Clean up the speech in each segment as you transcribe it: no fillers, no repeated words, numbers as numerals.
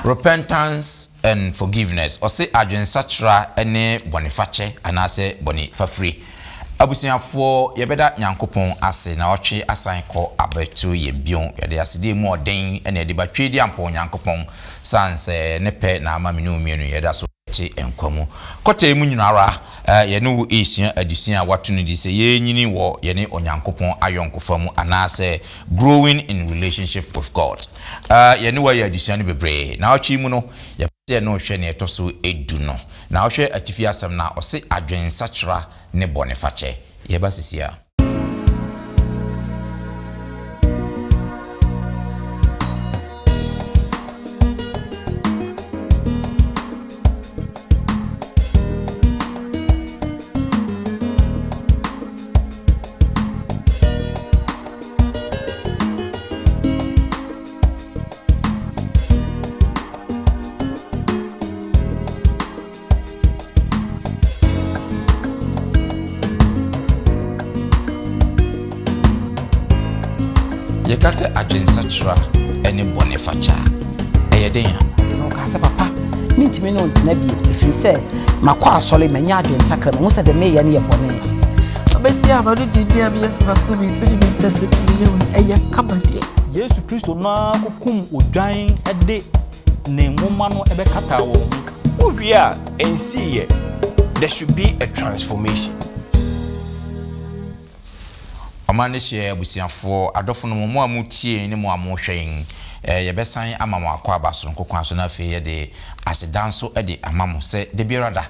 Repentance and forgiveness, ɔse adwensakyera ne bɔnefakyɛ anaasɛ bɔne fafire. Abusuafoɔ, yɛbɛda Nyankopɔn ase naɔtwe asan kɔ abɛto yɛn bio. Yɛde asedie mu ɔden na yɛde ba Tweediampɔn Nyankopɔn sane sɛ ne pɛ na ama me ne wo mmienu yɛda so te nkwa mu. Kɔta yi mu nyinara, yɛne wo resua adesua a wɔato no din sɛ Yɛrenyini wɔ Yɛne Onyankopɔn Ayɔnkofa Mu anaasɛ Growing in Relationship with God. Yɛne wo ayɛ adesua no bebree. Naɔtwe yi mu no, yɛpɛ sɛ yɛne wo hwɛ nea ɛtɔ so du no. Na wohwɛ atifi asɛm no a, ɔse adwensakyera ne bɔnefakyɛ. Yɛba sisi a. Yɛka sɛ adwensakyera ne bɔne fakyɛ a, ɛyɛ den a? Na ɔkaa sɛ, Papa, mentumi ne wo ntena bio, ɛfiri sɛ makɔ asɔre, manya adwensakra, mahu sɛ deɛ mereyɛ no yɛ bɔne. Ɔbɛsi a m'ano denden a meyɛ sɛ m'aso mmienu ne me ntam bɛtumi yɛ wei, ɛyɛ kama deɛ. Yesu Kristo no ara kokum odwan de ne nwoma no bɛkataa wɔn ho. Wo wie a ɛnsii yɛ, there should be a transformation. Ɔman no hyɛ abusuafoɔ, adɔfonom, mo a motie yɛn ne mo a mohwɛ yɛn, yɛbɛsan ama mo akwaaba sononko kwan so na afei yɛde aseda nso de ama mo sɛ da biara da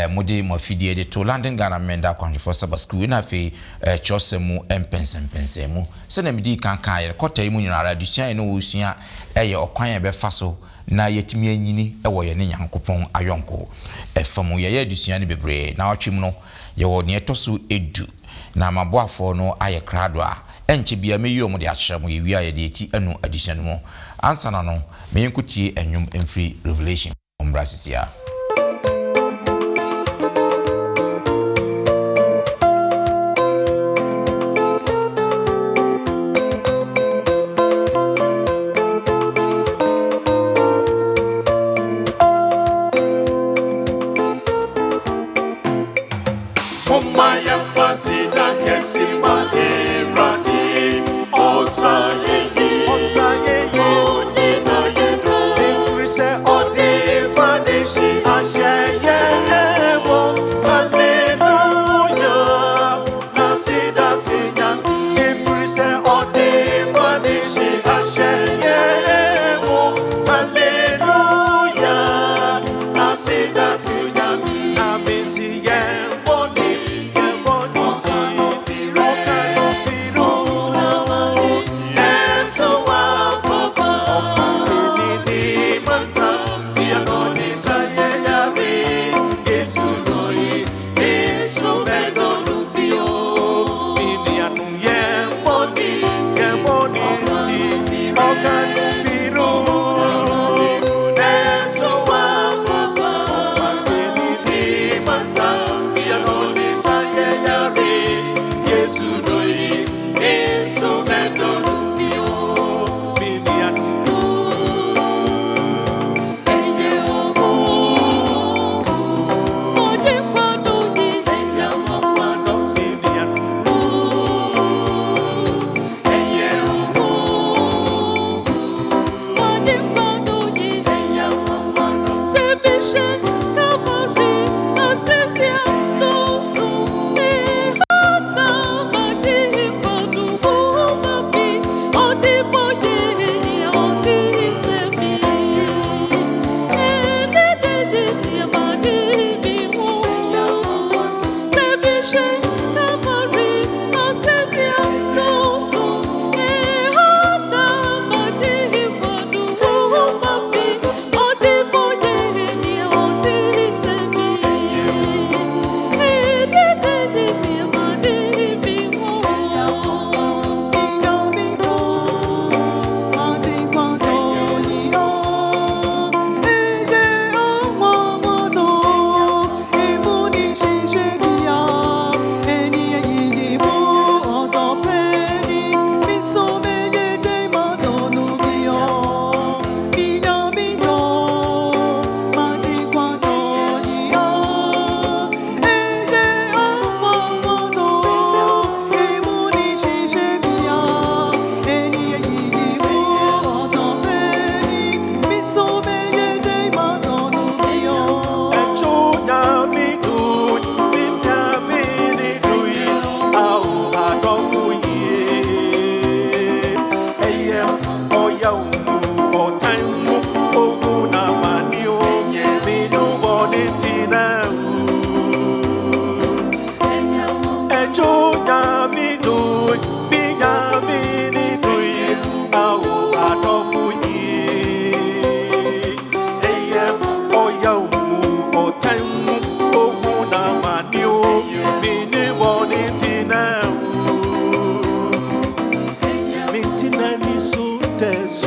mode mo afidie de to London Ghana Memenda Akwanhwɛfoɔ Saba Sukuu na afei kyerɛwsɛm mu mpɛnsɛmpɛnsɛnmu. Sɛnea midii kan kae, yɛn kɔta yi mu nyinaa ara, adesua a yɛne wo resua yɛ ɔkwan a yɛbɛfa so na yɛatumi anyini wɔ yɛne Nyankopɔn ayɔnkofa mu. Yɛayɛ adesua no bebree. Naawɔtwe mu no, yɛwɔ nea ɛtɔ so du, na m'aboafoɔ no ayɛ krado a ɛnkyɛ biara mɛyi wɔn de akyerɛ mo. Yɛwie a, yɛde yɛn ti anu adesua no mu. Ansa na no, ma yɛnkɔtie nnwom mfiri Revelation. Mommra sisi a. Momma yɛmfa aseda kɛse ma Awurade, ɔsa yɛn yie, ɔde na yɛdɔ, ɛfiri sɛ ɔde nkwa de hye.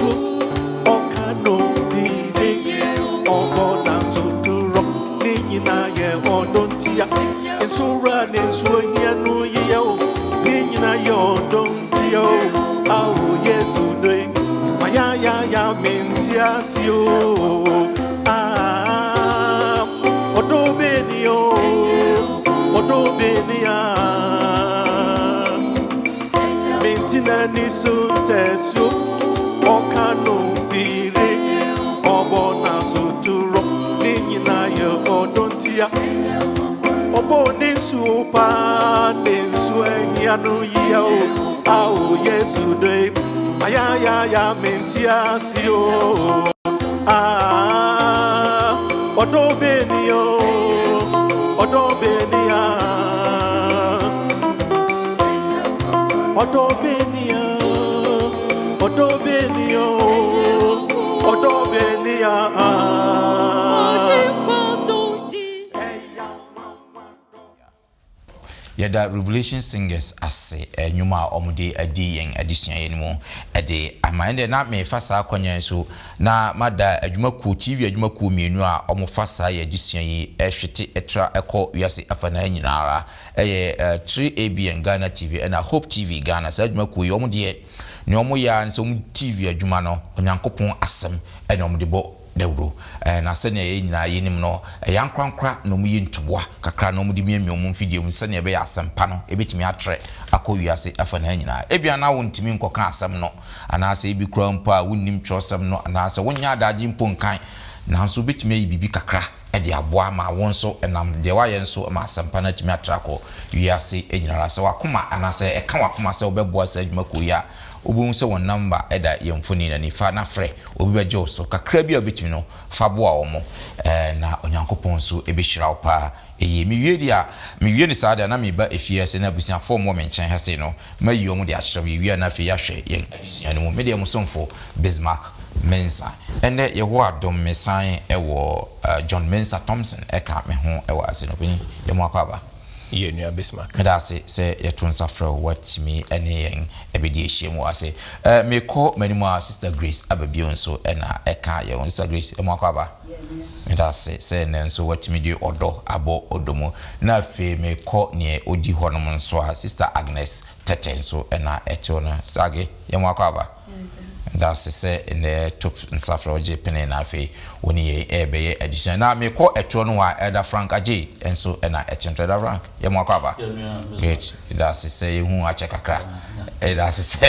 nsuo ɔka no bire ɔbɔ n'asotorɔ ne nyinaa yɛ ɔdɔ ntia nsowura ne nsuo hia no yiyɛ o ne nyinaa yɛ ɔdɔ ntia o awo Yesu dɔ yi mayayaya mente ase o ah ɔdɔ bɛni o ɔdɔ bɛni a menti n'ani so ntɛsuo ɔka no bire ɔbɔ n'asotorɔ ne nyinaa yɛ ɔdɔ ntia ɔbɔ ne nsuo paa ne nsuo ahia no yia o awo Yesu dɔ yi ayayaya mente ase o ah ɔdɔ bɛni o ɔdɔ bɛni a ɔdɔ bɛni a ɔdɔ bɛni o ɔdɔ bɛni a. Yɛda Revelation Singers ase nnwom a wɔde adi yɛn adesua yi no mu de ama. Ɛnde na merefa saa akwannya yi so na mada adwumakuo, TV adwumakuo mmienu a wɔfa saa yɛn adesua yi hwete tra kɔ wiase afanaa nyinaa ara. Ɛyɛ 3ABN Ghana TV ɛna Hope TV Ghana. Saa adwumakuo yi wɔn deɛ, nea wɔyɛ ara ne sɛ wɔn TV adwuma no, Onyankopɔn asɛm na wɔde bɔ dawuro. Na sɛnea yɛn nyinaa yenim no, ɛyɛ ankorankora na wɔyi ntoboa kakra na wɔde miamia wɔn mfidie mu sɛnea ɛbɛyɛ a asɛmpa no betumi atrɛ akɔ wiase afanaa nyinaa. Ebia na wuntumi nkɔka asɛm no, anaasɛ ebi koraa mpo a wunnim kyerɛwsɛm no, anaasɛ wonyɛ adagye mpo nkan, nanso wubetumi ayi biribi kakra de aboa ma wo nso nam deɛ woayɛ nso ma asɛmpa no atumi atra akɔ wiase nyinara. Sɛ w'akoma anaasɛ ɛka w'akoma sɛ wobɛboa saa adwumakuo yi a, wobɛhu sɛ wɔn namba da yɛn mfoni no ani. Fa na frɛ, obi bɛgye wo so. Kakra bi a wobɛtumi no, fa boa wɔn, na Onyankopɔn nso bɛhyira wo paa. Eye, mewie deɛ a, mewie no saa deɛ a, na meba efie ha sei, na abusuafoɔ a wɔwɔ me nkyɛn ha sei no, mayi wɔn de akyerɛ wɔn. Yɛwie a, na afei yɛahwɛ yɛn adesua no mu. Me deɛ, mo somfo Bismarck Mensah. Ɛnnɛ, Yehowa adom, mesan wɔ John Mensah Thompson ka me ho wɔ ase no. Ɔpanyin, yɛ mo akwaaba. Yɛ nua Bismarck. Meda ase sɛ yɛto nsa frɛ wo woatumi ne yɛn abɛdi ahyiam wɔ ase. Mekɔ m'anim a, Sister Grace aba bio nso na ɛka yɛn ho. Sister Grace, yɛ mo akwaaba. Meda ase sɛ nnɛ nso woatumi de ɔdɔ abɔ ɔdɔ mu. Na afei mekɔ neɛ ɔdi hɔnom nso a, Sister Agnes Tɛtɛ nso na ɛte hɔ no. Sister Age, yɛ mo akwaaba. Meda ase sɛ nnɛ to nsa frɛ wo gye pene na afei wo ne yɛn ɛrebɛyɛ adesua. Na mekɔ ɛtoɔ no hɔ a, Elder Frank Adjei nso na ɛte nto. Elder Frank, yɛ mo akwaaba. Great. Meda ase sɛ yɛhu wo akyɛ kakra. Meda ase sɛ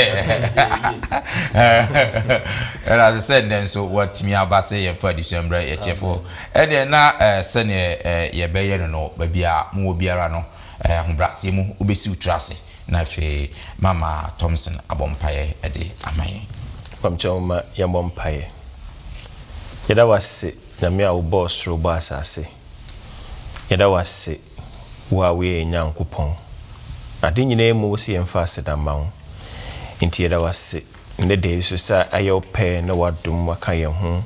Meda ase sɛ nnɛ nso woatumi aba sɛ yɛmfa adesua mbrɛ yɛn atiefoɔ. Ɛnneɛ na sɛdeɛ yɛbɛyɛ no no, baabi a mowɔ biara no, ahobrɛaseɛ mu wobɛsi wo tiri ase na afei mama Thompson abɔ mpaeɛ de ama yɛn. Mpakyɛw ma yɛmmɔ mpaeɛ. Yɛda wo ase Nyame a wobɔɔ soro bɔɔ asase. Yɛda wo ase wo a woyɛ yɛn Nyankopɔn. Ade nyinaa mu wose yɛmfa aseda mma wo. Enti yɛda wo ase nnɛ da yi so sɛ ayɛ wo pɛ na w'adom aka yɛn ho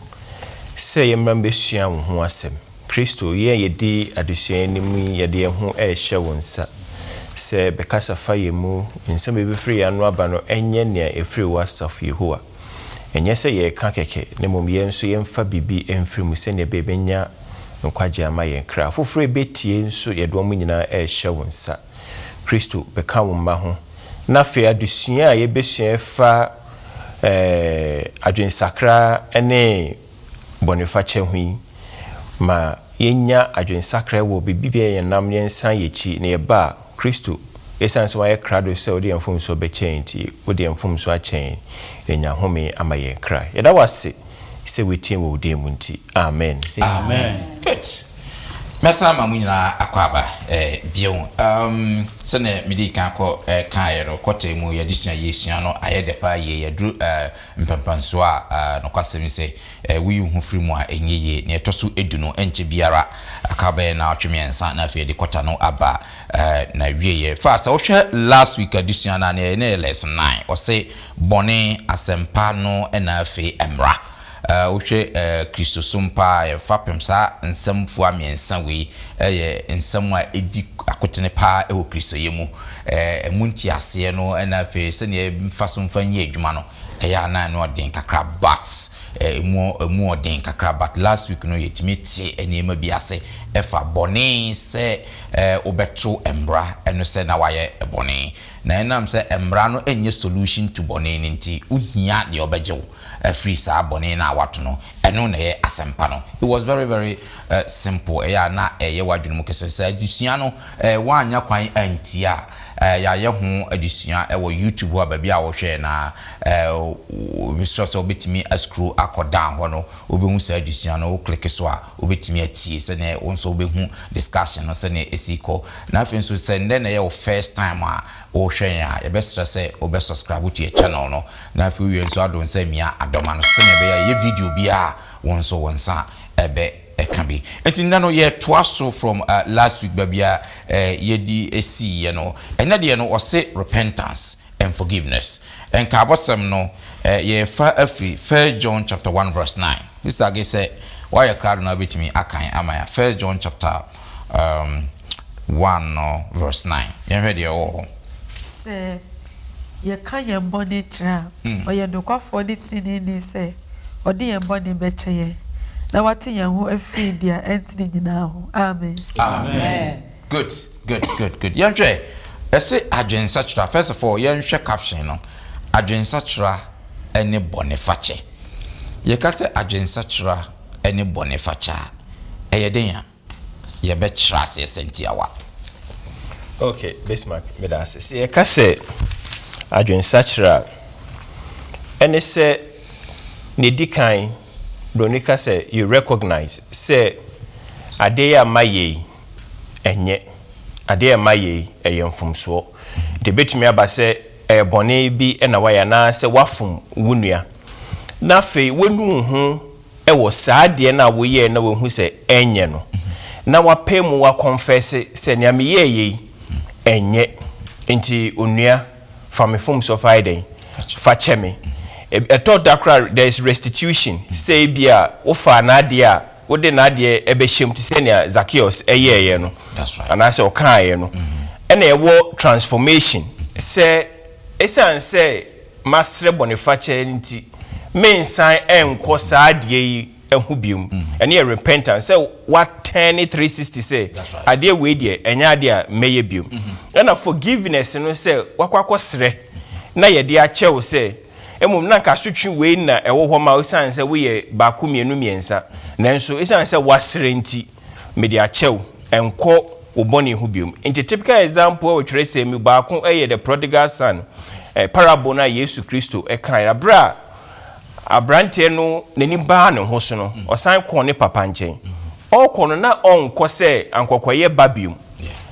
sɛ yɛmmra mmɛsua wo ho asɛm. Kristo, yɛn a yɛdi adesua yi anim yi, yɛde yɛn ho rehyɛ wo nsa sɛ bɛkasa fa yɛn mu, nsɛm a ɛbɛfiri yɛn ano aba no nyɛ nea ɛfiri wo asafo Yehowa. Ɛnyɛ sɛ yɛreka kɛkɛ, na mmom yɛn nso yɛmfa biribi mfiri mu sɛnea ɛbɛyɛ yɛbɛnya nkwagye ama yɛn kra. Afoforo a ɛbɛtie nso, yɛde wɔn nyinaa rehyɛ wo nsa. Kristo, bɛka wo mma ho. Na afei adesua a yɛbɛsua ɛfa adwensakra ne bɔnefakyɛ ho yi ma yenya adwensakra wɔ biribiara a yɛnam yɛnsan yɛn akyi na yɛba a, Kristo, esiane sɛ wayɛ krado sɛ ɔde yɛn mfomsoɔ bɛkyɛ yɛn nti, wode yɛn mfomsoɔ akyɛ yɛn, na yɛanya home ama yɛn kra. Yɛda wo ase sɛ woatie yɛn wɔ wo din mu nti. Amen. Amen. Good. Mɛsan ama mo nyinaa akwaaba eh, bio. Um, sɛnea medii kan kɔ eh, kaeɛ no, kɔta yi mu yɛn adesua a yɛresua no ayɛ dɛ paa yie. Yɛaduru eh, Mpɛnpɛnsoɔ a nokwasɛm ne sɛ woyi wo ho firi mu a ɛnyɛ yie. Nea ɛtɔ so du no, ɛnkyɛ biara aka bɛyɛ nnawɔtwe mmiɛnsa na afei yɛde kɔta no aba n'awieɛ. Fa sɛ wohwɛ last week adesua no a, nea ɛyɛ lesson 9, ɔse bɔne, asɛmpa no na afei mmara. Wohwɛ Kristosom paa a, fapem saa nsɛm fua mmiɛnsa wei yɛ nsɛm a ɛdi akotene paa wɔ Kristoyɛ mu. Ɛmu nteaseɛ no na afei sɛdeɛ yɛmfa so mfa nyɛ adwuma no. Ɛyɛ a na ɛno ɔden kakra, but ɛmu ɔden kakra, but last week no yɛtumi te nneɛma bi ase ɛfa bɔne sɛ wobɛto mmara ɛno sɛ na wayɛ bɔne, na ɛnam sɛ mmara no ɛnyɛ solution to bɔne no, nti wohia deɛ ɔbɛgye wo afiri saa bɔne no a wato no. Ɛno na ɛyɛ asɛmpa no. It was very very simple. Ɛyɛ a na ɛyɛ w'adwene mu kɛsɛ sɛ adesua no woanya kwan antie a, yɛayɛ ho adesua ɛwɔ YouTube hɔ a, baabi a wɔhwɛ na mesrɛ sɛ wobɛtumi ascroll akɔ down hɔ no, wobɛhu saa adesua no. Wo click so a, wobɛtumi atie sɛneɛ wo nso wobɛhu discussion no sɛneɛ ɛsi kɔ. Na afei nso, sɛ nnɛ na ɛyɛ wo first time a wohwɛ yɛn a, yɛbɛsrɛ sɛ wobɛ subscribe to yɛ channel no, na afei wie nso ado nsa mia adɔma no sɛneɛ ɛbɛyɛ a yɛyɛ video biara, wo nso wo nsa ɛbɛ ɛka bi. Nti nnɛ no yɛtoa so from last week baabi a yɛdi esiiɛ no. Ɛnɛ deɛ no, ɔse repentance and forgiveness. Nkaabɔsɛm no yɛfa afiri First John chapter 1 verse 9. Sister Age, sɛ wayɛ krado na wobɛtumi akan ama ya First John chapter 1 no verse 9, yɛnhwɛ deɛ ɛwɔ hɔ. Sɛ yɛka yɛn bɔne kyerɛ a, ɔyɛ nokwafoɔ ne teneneeni sɛ ɔde yɛn bɔne bɛkyɛ yɛn na wate yɛn ho afiri deɛ ɛntene nyinaa ho. Amen. Amen. Good, good, good, good. Yɛnhwɛ, ɛsɛ adwensakyera. First of all, yɛnhwɛ caption no, adwensakyera ne bɔnefakyɛ. Yɛka sɛ adwensakyera ne bɔnefakyɛ a, ɛyɛ den a yɛbɛkyerɛ aseɛ sɛ ntiawa. Okay, Bismarck, meda ase. Sɛ yɛka sɛ adwensakyera a, ɛne sɛ ne di kan, broni ka sɛ you recognize sɛ adeɛ yi a mayɛ yi ɛnyɛ adeɛ a mayɛ yi, ɛyɛ mfomsoɔ. Nti ebɛtumi aba sɛ ɛyɛ bɔne bi ɛna wayɛ anaasɛ wafom wo nua, na afei wanu wo ho ɛwɔ saa adeɛ no a woyɛɛ na wahu sɛ ɛnyɛ no, na wapɛ mu waconfess sɛ nea meyɛɛ yei ɛnyɛ, nti onua, fa me fom so, fa yɛ dɛn, fa kyɛ me. Ɛtɔ da koraa, there is restitution, sɛ ebi a wofa n'adeɛ a wode n'adeɛ ɛbɛhyɛ mu te sɛ nea Zacchaeus ɛyɛɛyɛ no anaasɛ ɔkaeɛ no. Ɛna ɛwɔ transformation, sɛ ɛsiane sɛ masrɛ bɔnefakyɛ nti, mensan ɛnkɔ saa adeɛ yi ɛho biom. Ɛne yɛ repentance, sɛ waturn 360 sɛ adeɛ wei deɛ, ɛnyɛ adeɛ a mɛyɛ biom. Ɛna forgiveness no, sɛ wakɔ akɔsrɛ na yɛde akyɛ wo sɛ mmom na nka asotwe wei na ɛwɔ hɔ ma, ɛsiane sɛ woyɛ baako, mmienu, mmiɛnsa, nanso ɛsiane sɛ wasrɛ nti, mede akyɛ wo, ɛnkɔ wo bɔne ho biom. Nti typical example a wɔtwerɛ sɛ mu baako ɛyɛ the prodigal son parable no a Yesu Kristo ɛkae. Aberɛ a aberanteɛ no n'ani baa ne ho so no, ɔsan kɔɔ ne papa nkyɛn. Ɔrekɔ no, na ɔnkɔ sɛ ankɔkɔyɛ ba biom,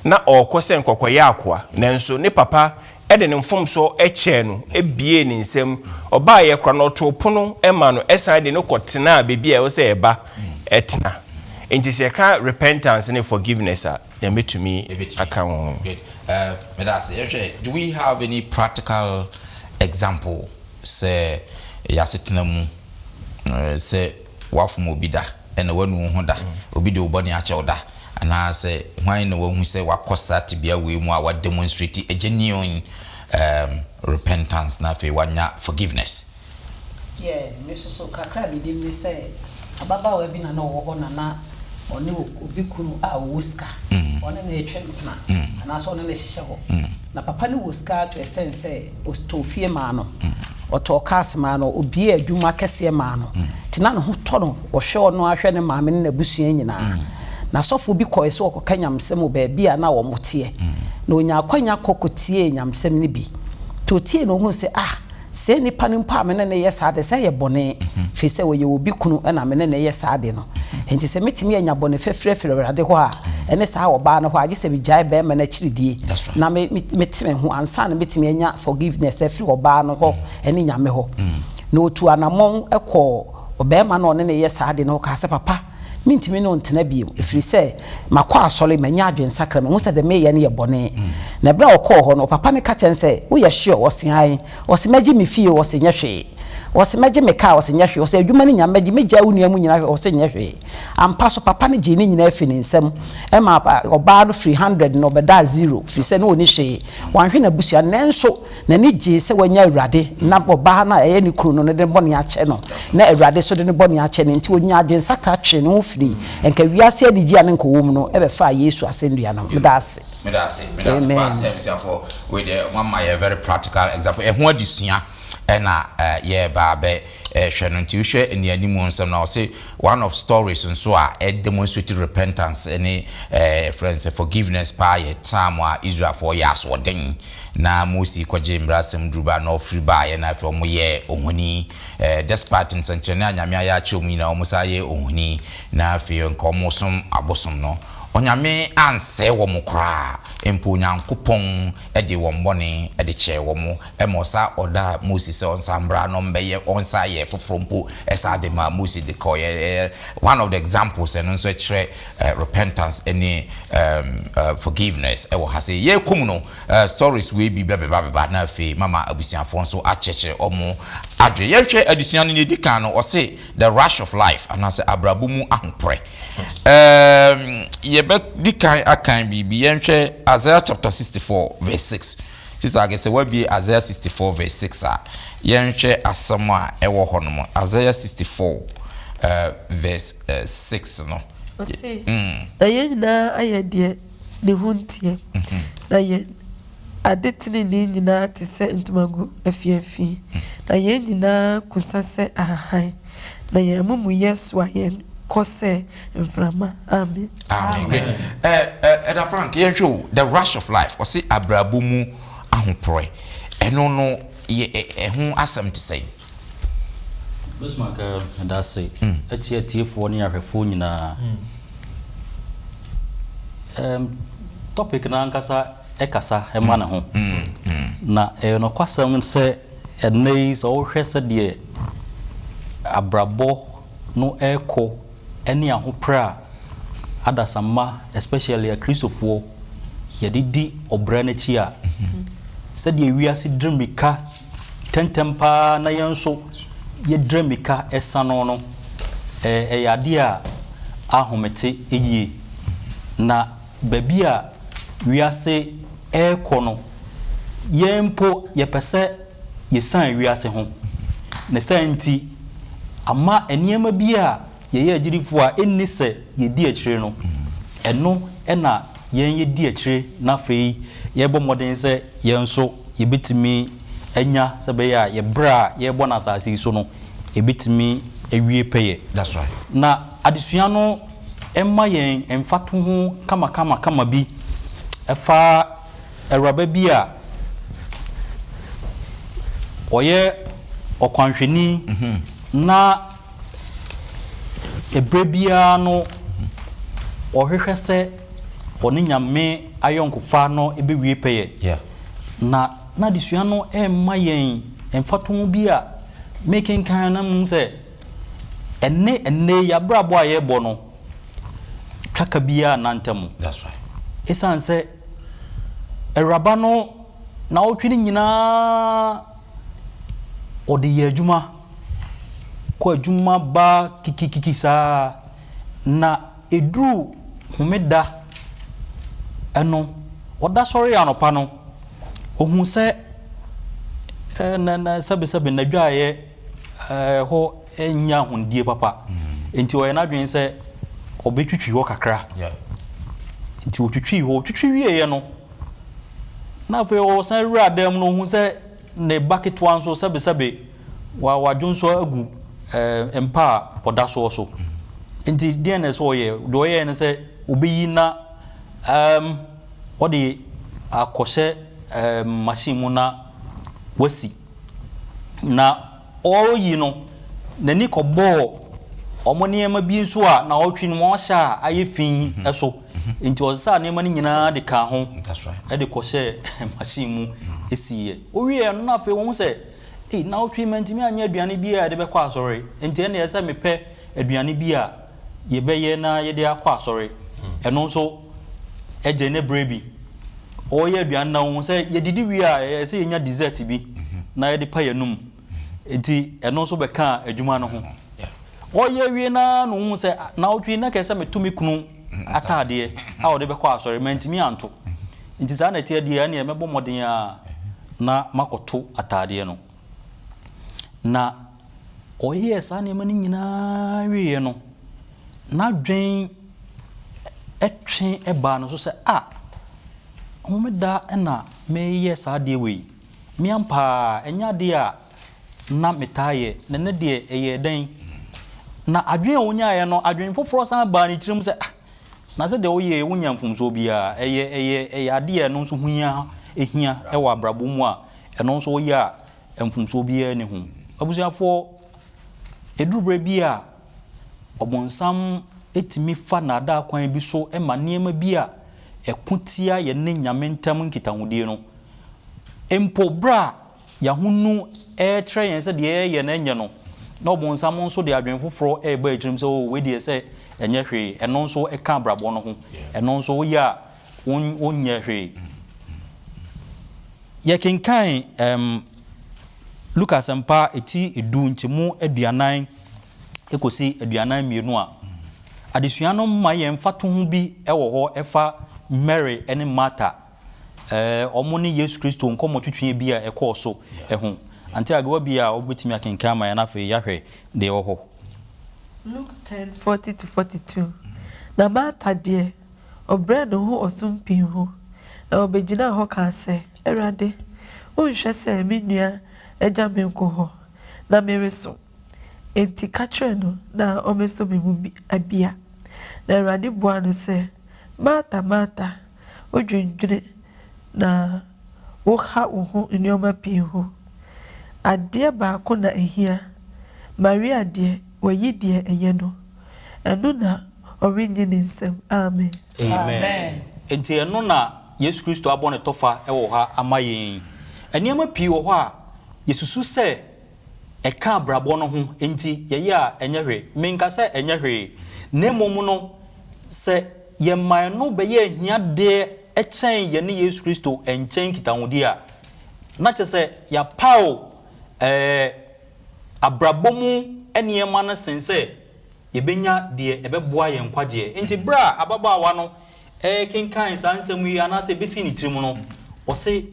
na ɔrekɔ sɛ nkɔkɔyɛ akoa, nanso ne papa ɛde ne mfomsoɔ ɛkyɛɛ no, ebie ne nsam. Ɔbaayɛ kora no, ɔtoo pono ɛma no, ɛsan de no kɔtenaa beebi a ɛwɔ sɛ ɛba ɛtena. Nti sɛ yɛka repentance ne forgiveness a, deɛ mɛtumi aka ho. Good. Meda ase. Yɛhwɛ, do we have any practical example sɛ yɛasetena mu sɛ wafom obi da, ɛna wanu wo ho da, obi de wo bɔne akyɛ wo da, anaasɛ hwan na wahu sɛ wakɔ saa tebea wei mu a wademonstrate a genuine repentance na afei wanya forgiveness? Yeah, me nso so kakra a menim ne sɛ ababaawa bi na na ɔwɔ hɔ na ɔne obi kunu a ɔwɔ sika, ɔne no retwe mpena anaasɛ ɔne no hyehyɛ hɔ. Na papa no wɔ sika to extent sɛ ɔtɔɔ fie maa no, ɔtɔɔ cars maa no, obie adwuma kɛseɛ maa no, nti na ne ho tɔ no. Ɔhwɛ ɔno, ahwɛ ne maame ne n'abusua nyinaa. Na sɔfo bi kɔɛ sɛ ɔkɔka nyamsɛm wɔ baabi a na wɔn teɛ, na onya akwanya kɔ kɔtie nyamsɛm no bi. Nti otie no, ohun sɛ, ah, sɛ nipa no mpo a me ne ne yɛ saa de, sɛ yɛ bɔne, firi sɛ ɔyɛ obi kunu ɛna me ne ne yɛ saa de no, nti sɛ metumi anya bɔne fɛfiri afiri Awurade hɔ a, ɛne saa ɔbaa no hɔ a, gye sɛ megyae bɛrima no akyiridie na me mete me ho ansa na metumi anya forgiveness afiri ɔbaa no hɔ ɛne Nyame hɔ. Na otu anammɔn kɔɔ ɔbɛrima no a ɔne ne yɛ saa de no hɔ kaa sɛ, "Papa, mentumi ne wo ntena bio, ɛfiri sɛ makɔ asɔre, manya adwensakra, mahu sɛ de meyɛ no yɛ bɔne." Na ɛberɛ a ɔkɔɔ hɔ no, ɔpapa no ka kyerɛ no sɛ, "Woyɛ sure?" Ɔse, "Ae." Ɔse, "Mɛgye me fie?" Ɔse, "Nyɛ hwee." Ɔse mɛgye me car, ɔse nyɛ hwee. Ɔse adwuma no nyinaa mɛgye, mɛgyaa wo nua mu nyinaa hwee, ɔse nyɛ hwee. Ampa so papa no gyee ne nyinaa firi ne nsam ɛma ɔbaa no firi hundred no ɔbɛdaa zero firi sɛ na ɔnni hwee. Wanhwɛ n'abusua nanso n'ani gyee sɛ wanya Awurade na ɔbaa no a ɛyɛ ne kunu no de ne bɔne akyɛ no na Awurade nso de ne bɔne akyɛ no nti ɔnyaa adwensakra twee ne ho firii nka wiase anigyeɛ a na nka ɔwɔ mu no bɛfaa Yesu asɛnnua no ho. Meda ase. Meda ase, meda ase paa sɛ abusuafoɔ wei deɛ moama yɛ very practical example ɛho adesua ɛna yɛreba abɛ hwɛ no nti wohwɛ nnianimu nsɛm no a ɔse one of stories nso a ɛ demonstrate repentance ne yɛfrɛ no sɛ forgiveness paa yɛ time a Israelfoɔ yɛ asoɔden na Mose kɔgye mmara asɛm duru ba na ɔfiri baeɛ na afei wɔn yɛɛ ohoni despite nsɛnkyerɛnne a Nyame ayɛ akyerɛ wɔn nyinaa wɔn san yɛ ohoni na afei nka wɔn som abosom no Onyame ansɛe wɔn koraa mpo Onyankopɔn de wɔn bɔne de kyɛɛ wɔn ma ɔsa ɔdaa Mose sɛ ɔnsan mbra na ɔmbɛyɛ ɔnsan yɛ foforɔ mpo ɛsan de maa Mose de kɔeɛ ɛyɛ one of the examples ɛno nso ɛkyerɛ repentance ɛne forgiveness ɛwɔ ha sɛ yɛrekɔ mu no stories wei bi bɛbeba beba na afei mama abusuafoɔ nso akyerɛkyerɛ ɔmo adwene yɛnhwɛ adesua no nea ɛdi kan no ɔse the rush of life anaasɛ abrabɔ mu ahoprɛ um, yɛbɛdi kan akan biribi yɛnhwɛ Isaiah chapter 64 verse 6 Sister Agnes, sɛ woabue Isaiah 64 verse 6 a, yɛnhwɛ asɛm a ɛwɔ hɔ nom. Isaiah 64 verse 6 no. Ɔse, Na yɛn nyinaa ayɛ deɛ ne ho nteɛ, na yɛn ade tenenee nyinaa te sɛ ntomago afiafi, na yɛn nyinaa kusa sɛ ahahan, na yɛn amumuyɛ soa yɛn kɔ sɛ mframa. Amen. Amen. Great. Eh, eh, Ɛda Frank, yɛnhwɛ o, the rush of life, ɔse abrabɔ mu ahoporɛ, ɛno no yɛ ɛho asɛm te sɛn? Bismarck, meda ase akyia atiefoɔ ne ahwɛfoɔ nyinaa. Um, topic no ankasa ɛkasa ɛma ne ho. Na ɛyɛ nokwasɛm sɛ ɛnnɛ yi sɛ wohwɛ sɛdeɛ abrabɔ no rekɔ ne ahopere a adasamma especially akristofoɔ yɛde di ɔbra no akyi a, sɛdeɛ wiase diri mmirika ntɛmntɛm pa ara na yɛn nso yɛdiri mmirika sa no no, ɛyɛ adeɛ a ahomete yie. Na baabi a wiase rekɔ no, yɛn mpo yɛpɛ sɛ yɛsiane wiase ho. Ne saa nti, ama nneɛma bi a yɛyɛ agyidifoɔ a ɛnni sɛ yɛdi akyire no, ɛno na yɛn yɛdi akyire na afei yɛrebɔ mmɔden sɛ yɛn nso yɛbɛtumi anya sɛ ɛbɛyɛ a yɛn berɛ a yɛrebɔ no asase yi so no, ɛbɛtumi awie pɛyɛ. Na adesua no ma yɛn mfatoho kamakamakama bi fa Awuraba bi a ɔyɛ ɔkwanhwɛni na berɛ biara no ɔhwehwɛ sɛ ɔne Nyame ayɔnkofa no bɛwie pɛyɛ. Na n'adesua no rema yɛn mfatoho bi a mekenkan na mehu sɛ ɛne ɛnnɛ yi abrabɔ a yɛrebɔ no twaka biara nna ntam. Esiane sɛ awuraba no naawɔtwe no nyinaa ɔde yɛ adwuma, kɔ adwuma ba kikikiki saa, na ɛduru homeda no, ɔda sɔre anɔpa no, ɔhu sɛ sɛbesɛbe n'adwaeɛ hɔ nnya ahonidie papa. Nti ɔyɛ n'adwene sɛ ɔbɛtwitwi hɔ kakra. Nti ɔtwitwii hɔ. Ɔtwitwi wieeɛ no, na afei ɔsan wura dan mu no, ɔhu sɛ ne ba ketewa nso sɛbesɛbe wadwo nso agu mpa a ɔda soɔ so. Nti deɛn na ɛsɛ ɔyɛ? Deɛ ɔyɛɛ ne sɛ ɔbɛyi na ɔde akɔhyɛ machine mu na wasi. Na ɔreyi no, n'ani kɔbɔɔ wɔn nneɛma bi nso a naawɔtwe no mu wɔahyɛ a ayɛ fi so. Nti ɔsesaa nneɛma no nyinaa de kaa ho de kɔhyɛɛ machine mu siiɛ. Ɔwieeɛ no na afei ɔhu sɛ, ei, naawɔtwe yi mantumi anyɛ aduane biara a yɛde bɛkɔ asɔre, nti ɛnneɛ ɛsɛ sɛ mepɛ aduane bi a yɛbɛyɛ na yɛde akɔ asɔre. Ɛno nso gye ne berɛ bi. Ɔreyɛ aduane no na ɔhu sɛ yɛdidi wie a, ɛsɛ sɛ yɛnya dessert bi na yɛde pa yɛn anum. Nti ɛno nso bɛkaa adwuma no ho. Ɔyɛ wie no ara na ɔhuu sɛ naawɔtwe yi na kɛsɛ sɛ meto me kunu ataadeɛ a ɔde bɛkɔ asɔre, mantumi anto. Nti saa na ɛteɛ deɛ ɛneɛ mɛbɔ mmɔden ara na makɔto ataadeɛ no. Na ɔyɛɛ saa nneɛma no nyinaa wieeɛ no, n'adwene twe baa no so sɛ, ah, homeda na mereyɛ saa adeɛ wei. Me ampa ara, ɛnyɛ adeɛ a na metaa yɛ, na ɛnnɛ deɛ ɛyɛɛ dɛn? Na adwene a ɔnyaeɛ no, adwene foforɔ san baa ne tirim sɛ, ah, na sɛdeɛ woyɛɛ yi, wonyɛɛ mfomsoɔ biara. Ɛyɛ, ɛyɛ, ɛyɛ adeɛ a ɛno nso ho hia, hia wɔ abrabɔ mu a, ɛno nso woyɛ a, mfomsoɔ biara nni ho. Abusuafoɔ, ɛduru berɛ bi a, ɔbonsam tumi fa nnaadaa kwan bi so ma nneɛma bi a ɛko tia yɛne Nyame ntam nkitahodie no. Mpo berɛ a yɛahonu rekyerɛ yɛn sɛ deɛ yɛreyɛ no nyɛ no, na ɔbonsam nso de adwene foforɔ reba yɛn tirim sɛ, oh, wei deɛ sɛ ɛnyɛ hwee, ɛno nso ka abrabɔ no ho, ɛno nso woyɛ a wonyɛ hwee. Yɛkenkan um, Luka Asɛmpa ti du nkyɛmu 40 kɔsi 42 a, adesua no ma yɛn mfatoho bi wɔ hɔ ɛfa Mary ne Martha, wɔn ne Yesu Kristo nkɔmmɔtwetwe bi a ɛkɔɔ so ho. Ante Agewa bi a wobɛtumi akenkan ama yɛn na afei yɛahwɛ deɛ ɛwɔ hɔ. Luke 10, 40-42 Na Marta deɛ, ɔbrɛɛ ne ho ɔsom pii ho, na ɔbɛgyinaa hɔ kaa sɛ, Awurade, wonhwɛ sɛ me nua agya me nko hɔ, na meresom? Enti ka kyerɛ no na ɔmmɛsɔ me mu bia. Na Awurade buaa no sɛ, Marta, Marta, wodwendwene na woha wo ho nneɛma pii ho. Adeɛ baako na ɛhia. Maria deɛ, wayi deɛ ɛyɛ no, ɛno na ɔrennye ne nsam. Amen. Amen. Enti ɛno na Yesu Kristo abɔ ne tɔfa wɔ ha ama yɛn yi. Nneɛma pii wɔ hɔ a yɛsusu sɛ ɛka abrabɔ no ho nti yɛyɛ a ɛnyɛ hwee. Menka sɛ ɛnyɛ hwee, na mmom no, sɛ yɛma ɛno bɛyɛ ahiadeɛ kyɛn yɛne Yesu Kristo nkyɛn nkitahodie a, na kyerɛ sɛ yɛapaw ɛɛ abrabɔ mu nneɛma no sen sɛ yɛbɛnya deɛ ɛbɛboa yɛn nkwagyeɛ. Enti berɛ a ababaawa no rekenkan saa nsɛm yi anaasɛ ɛbɛsii ne tirim no, ɔse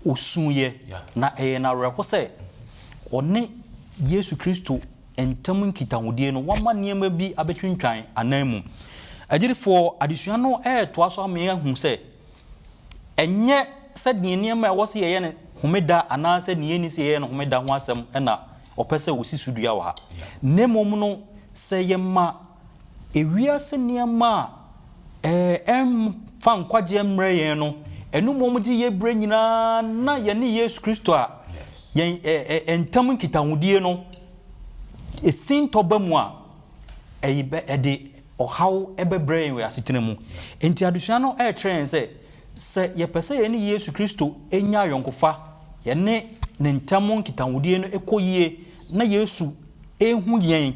ɔsuiɛ, na ɛyɛ no awerɛho sɛ ɔne Yesu Kristo ntam nkitahodie no, wama nneɛma bi abɛtwintwan ananmu. Agyidifoɔ, adesua no retoa so ama yɛahu sɛ ɛnyɛ sɛ deɛ nneɛma a ɛwɔ sɛ yɛyɛ no homeda anaasɛ deɛ ɛnni sɛ yɛyɛ no homeda ho asɛm na ɔpɛ sɛ ɔsi so dua wɔ ha, na mmom no, sɛ yɛma ewiase nneɛma a ɛmfa nkwagyeɛ mmrɛ yɛn no, ɛno mmom gye yɛn berɛ nyinaa na yɛne Yesu Kristo a yɛn ntam nkitahodie no sintɔ ba mu a, ɛde ɔhaw bɛbrɛ yɛn wɔ yɛn asetena mu. Enti adesua no rekyerɛ yɛn sɛ, sɛ yɛpɛ sɛ yɛne Yesu Kristo nya ayɔnkofa, yɛne ne ntam nkitahodie no kɔ yie na Yesu hu yɛn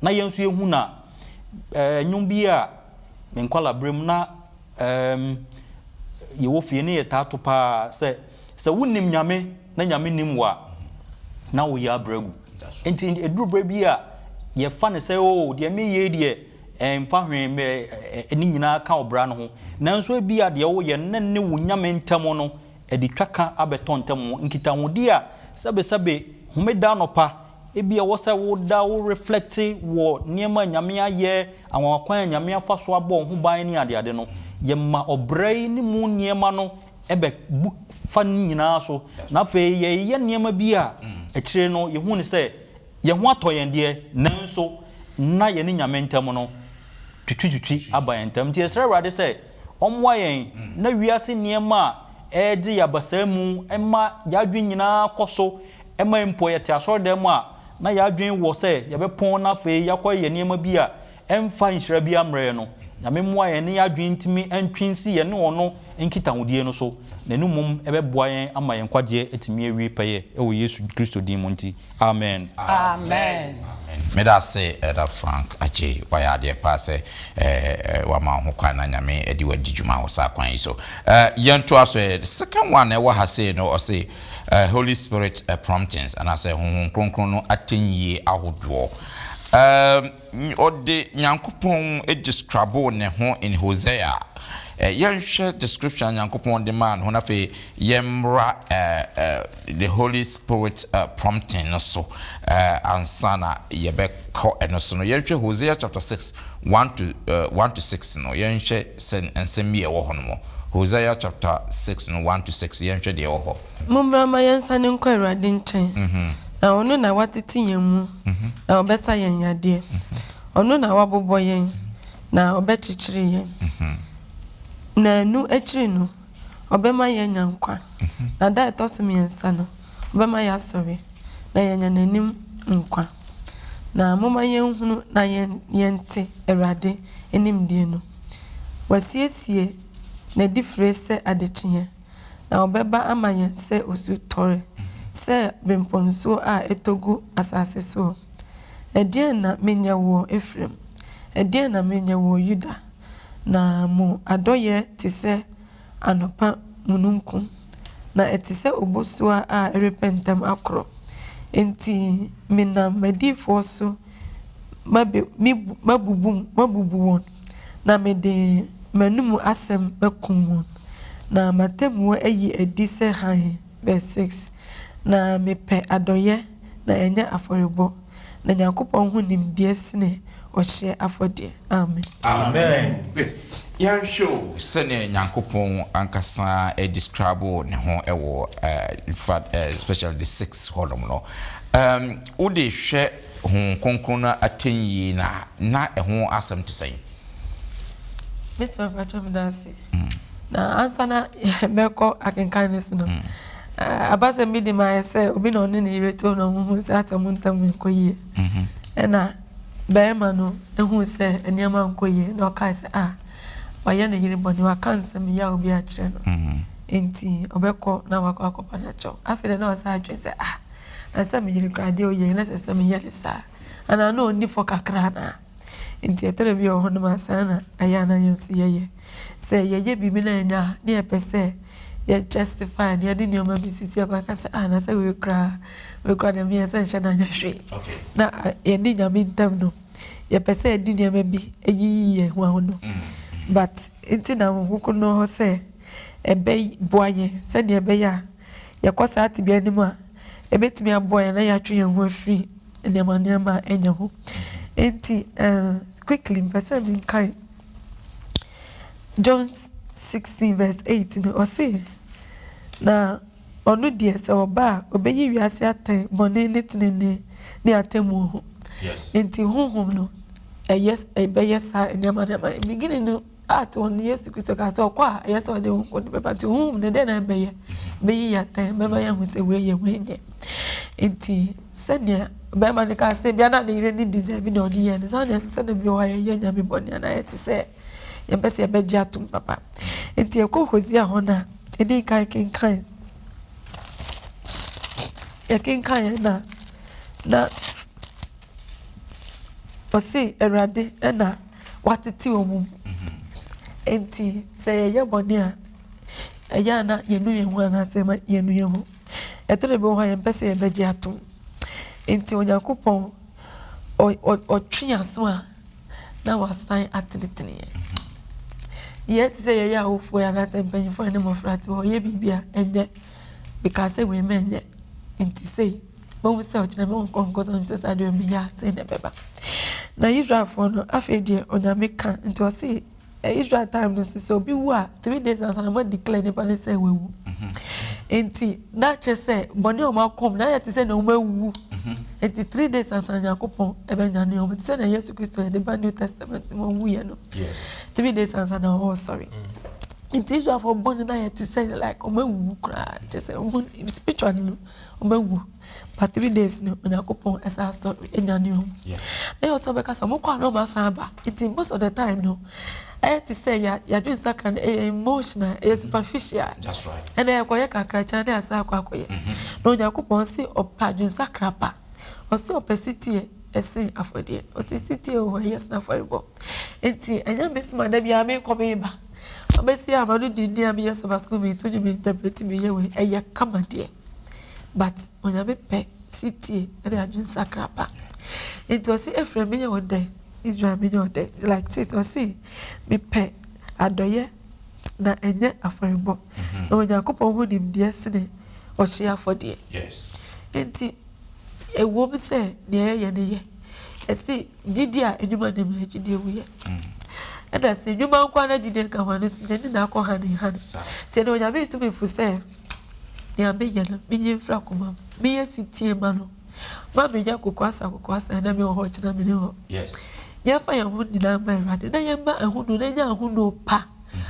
na yɛn nso yɛhu no a, ɛɛ nnwom bi a me nkwadaa mu na ɛɛm yɛwɔ fie ne yɛtaa to paa sɛ, sɛ wonim Nyame na Nyame nim wo a, na woyɛ abrɛ agu. Nti ɛduru berɛ bi a yɛfa no sɛ oo deɛ meyɛ yi deɛ ɛmfa hwee me ne nyinaa ka ɔbra no ho. Nanso ebia deɛ woyɛ no na ne wo Nyame ntam no ɛde twaka abɛtɔ ntam. Nkitahodie a sɛbesɛbe homeda anɔpa ebia ɛwɔ sɛ woda wo reflect wɔ nneɛma a Nyame ayɛ, anwanwakwan a Nyame afa so abɔ wo ho ban ne adeade no, yɛma ɔbra yi ne mu nneɛma no bɛ bu fa ne nyinaa so, na afei yɛyɛ nneɛma bi a akyire no yɛhu no sɛ yɛn ho atɔ yɛn deɛ, nanso na yɛne Nyame ntam no twitwitwitwi aba yɛn ntam. Nti yɛsrɛ Awurade sɛ ɔmmoa yɛn na wiase nneɛma a ɛregye yɛn abasaa mu ma yɛn adwene nyinaa kɔ so ma mpo yɛte asɔredan mu a na yɛn adwene wɔ sɛ yɛbɛpɔn na afei yɛakɔyɛ nneɛma bi a ɛmfa nhyira biara mmrɛ yɛn no, Nyame mmoa yɛn na yɛn adwene ntumi ntwe nsi yɛne Ɔno nkitahodie no so, na ɛno mmom ɛbɛboa yɛn ama yɛn nkwagyeɛ atumi awie pɛyɛ wɔ Yesu Kristo din mu nti, amen. Amen. Amen. Meda ase Elder Frank Adjei, wayɛ adeɛ paa sɛ wama wo ho kwan na Nyame de wo adi dwuma wɔ saa kwan yi so. Yɛntoa so ɛ, second one a ɛwɔ ha sei no ɔse Holy Spirit promptings anaasɛ Honhom Kronkron no atɛnyie ahodoɔ. Ɔde Nyankopɔn describoo ne ho in Hosea. Yɛnhwɛ description a Nyankopɔn de maa ne ho na afei yɛmmra the Holy Spirit prompting no so ansa na yɛbɛkɔ ɛno so no. Yɛnhwɛ Hosea chapter 6, 1 to 1 to 6 no. Yɛnhwɛ sɛ nsɛm bi a ɛwɔ hɔ no mu. Hosea chapter 6 no 1 to 6 yɛnhwɛ deɛ ɛwɔ hɔ. Mommra mma yɛnsane nkɔ Awurade nkyɛn, na ɔno na watete yɛn mu, na ɔbɛsa yɛn yadeɛ. Ɔno na wabobɔ yɛn, na ɔbɛkyekyere yɛn. Na ɛno akyiri no, ɔbɛma yɛanya nkwa, na da a ɛtɔ so mmiɛnsa no, ɔbɛma yɛasɔre, na yɛanya n'anim nkwa. Na momma yɛnhunu na yɛnte Awurade nimdeɛ no. Wasiesie n'adifire sɛ adekyeeɛ. Na ɔbɛba ama yɛn sɛ osutɔre, sɛ berempɔnsuo a ɛtɔ gu asase soɔ. Ɛdeɛn na menyɛ woɔ, Efraim? Ɛdeɛn na menyɛ woɔ, Yuda? Na mo adɔeɛ te sɛ anɔpa mununkum, na ɛte sɛ obosuo a ɛrepɛ ntɛm akorɔ. Enti menam m'adiyifoɔ so mabe, mebu, mabubu, mabubu wɔn, na mede m'anomu asɛm makum wɔn, na m'atemmuo ayi adi sɛ hann. Verse 6, Na mepɛ adɔeɛ, na ɛnyɛ afɔrebɔ, na Nyankopɔn ho nimdeɛ sene ɔhyeɛ afɔdeɛ. Amen. Amen. Great. Yɛnhwɛ o sɛnea Nyankopɔn ankasa describe ne ho wɔ in fact especially the six hɔnom no. Um, wode hwɛ Honhom Kronkron no atɛnyie no a, na ɛho asɛm te sɛn? Mr. Mpakyɛ meda ase. Na ansa na yɛbɛkɔ akenkan no so no, abasɛm bi de ma ayɛ sɛ obi na ɔne ne yere te hɔ na wɔhu sɛ asɛ wɔn ntam nkɔ yie. Ɛna barima no hu sɛ nneɛma nkɔ yie na ɔkae sɛ ah, wayɛ ne yere bɔne, waka nsɛm yaw bi akyerɛ no. Nti ɔbɛkɔ na wakɔ akɔpa no akyɛw. Afei deɛ na ɔsan adwene sɛ ah, Na sɛ me yere koraa deɛ ɔyɛ yi na ɛsɛ sɛ meyɛ no saa anaa na ɔnni fɔ kakra anaa? Nti ɛtɔ da bi wɔ hɔnom a saa na ɛyɛ a na yɛn nso yɛyɛ. Sɛ yɛyɛ biribi na ɛnyɛ a na yɛpɛ sɛ yɛ justify na yɛde nneɛma bi sisi akwan ka sɛ ah na sɛ wei koraa wei koraa deɛ meyɛ sɛ nhyɛ da nyɛ hwee. Na yɛne Nyame ntam no yɛpɛ sɛ yɛde nneɛma bi yiyi yɛn ho ano. But nti na Honhom Kronkron no wɔ hɔ sɛ ɛbɛboa yɛn sɛdeɛ ɛbɛyɛ a yɛkɔ saa tebea no mu a, ɛbɛtumi aboa yɛn na yɛatwe yɛn ho afiri nneɛma nneɛma a ɛnyɛ ho. Enti, uh, quickly, mpɛ sɛ menkae John 16 verse 8 no, ɔse, na ɔno deɛ sɛ ɔba a, ɔbɛyi wiase atɛn bɔne ne tenenee ne atemmuo ho. Enti honhom no, ɛyɛ ɛbɛyɛ saa nneɛma nneɛma. Beginning no, At wɔn Yesu Kristo kaa sɛ ɔkɔ a ɛyɛ sɛ ɔde wɔn kɔ no bɛba nti honhom no dɛn na ɛbɛyɛ bɛyi yɛn atɛn bɛma yɛahu sɛ wei yɛ wei nyɛ nti sɛnea bɛrima no kaa sɛ bia na ne yere ne deserve na ɔde yɛ no saa na ɛsɛ sɛ na bi wɔ hɔ a yɛyɛ nyame bɔne anaa yɛte sɛ yɛmpɛ sɛ yɛbɛgye atom papa nti ɛkɔ Hosea hɔ no a ɛdi kan kenkan yɛkenkan yɛn na na Ɔse Awurade na watete wɔn mu. Enti sɛ yɛyɛ bɔne a, ɛyɛ a na yɛnu yɛn ho anaasɛ ɛma yɛnu yɛn ho. Ɛtɔ da bi wɔ hɔ a yɛmpɛ sɛ yɛbɛgye atom. Enti Onyankopɔn ɔtwe yɛn aso a na wasan atenetene yɛn. Yɛn te sɛ yɛyɛ awofoɔ anaasɛ mpanyinfoɔ ne mmɔfra te hɔ yɛ biribi a ɛnyɛ mekaa sɛ wei ma ɛnyɛ nti sei. Mahu sɛ ɔkyena me nkɔ nkɔ sɛ sɛ saa deɛ meyɛ a sei na ɛbɛba. Na Israelfoɔ no afei deɛ Onyame ka nti ɔse Israel time no so sɛ obi wu a 3 days ansa na mo declare nipa no sɛ wawu. Nti na kyerɛ sɛ bɔne a wɔn akɔm na ayɛ te sɛ na wɔn awu. Nti 3 days ansa na Nyankopɔn ɛbɛnyane wɔn te sɛ na Yesu Kristo yɛde ba New Testament mu ɔwu yɛ no. 3 days ansa na ɔresɔre. Nti Israelfoɔ bɔne na ayɛ te sɛ like wɔn awu koraa kyerɛ sɛ wɔn spiritually no Wɔawu but 3 days no Onyankopɔn ɛsan asɔre anyane wɔn. Na yɛ ɔsɛ ɔbɛka sɛ wɔkɔ a na wɔn asan aba nti most of the time no ɛyɛ te sɛ yɛ yɛadwene sakra no ɛyɛ emotional ɛyɛ superficial ɛna yɛkɔyɛ kakra kyɛn na yɛasan akɔ akɔyɛ. Na Onyankopɔn se ɔpɛ adwene sakra pa, ɔse ɔpɛ setie. sen afɔdeɛ. Ɔse setie wɔ hɔ ɛyɛ sen afɔrebɔ. Enti ɛnyɛ me som a da biara mekɔ meba. Mabɛsi a m'ano dindi a meyɛ Sabbath school meto nnwom me interprete meyɛ wei ɛyɛ kama deɛ but Onyame pɛ setie ne adwensakra pa. Enti ɔse Ephraim menyɛ wo dɛn? Israel menyɛ wo dɛn? Like sees ɔse mepɛ adɔeɛ na ɛnyɛ afɔrebɔ na Onyankopɔn ho nimdeɛ sene ɔhyeɛ afɔdeɛ. Enti ɛwom sɛ nea yɛyɛ no yɛ. Ɛse gyidie a nnwuma nnim no gyidie wuyɛ. Ɛna sɛ nnwuma nko ara na gyidie nka ho a, ɛno nso n'ani na akɔ hane hane. Nti ɛnɛ Onyame retu me fo sɛ nea meyɛ no menyi mfiri akoma mu. Menyɛ setie ma no. Ma menyɛ kokoasa kokoasa ɛnɛ mewɔ hɔ ɔkyena menni hɔ. Yɛmfa yɛn ho nyinaa mma Awurade na yɛmma ahonu na yɛnya ahonu pa.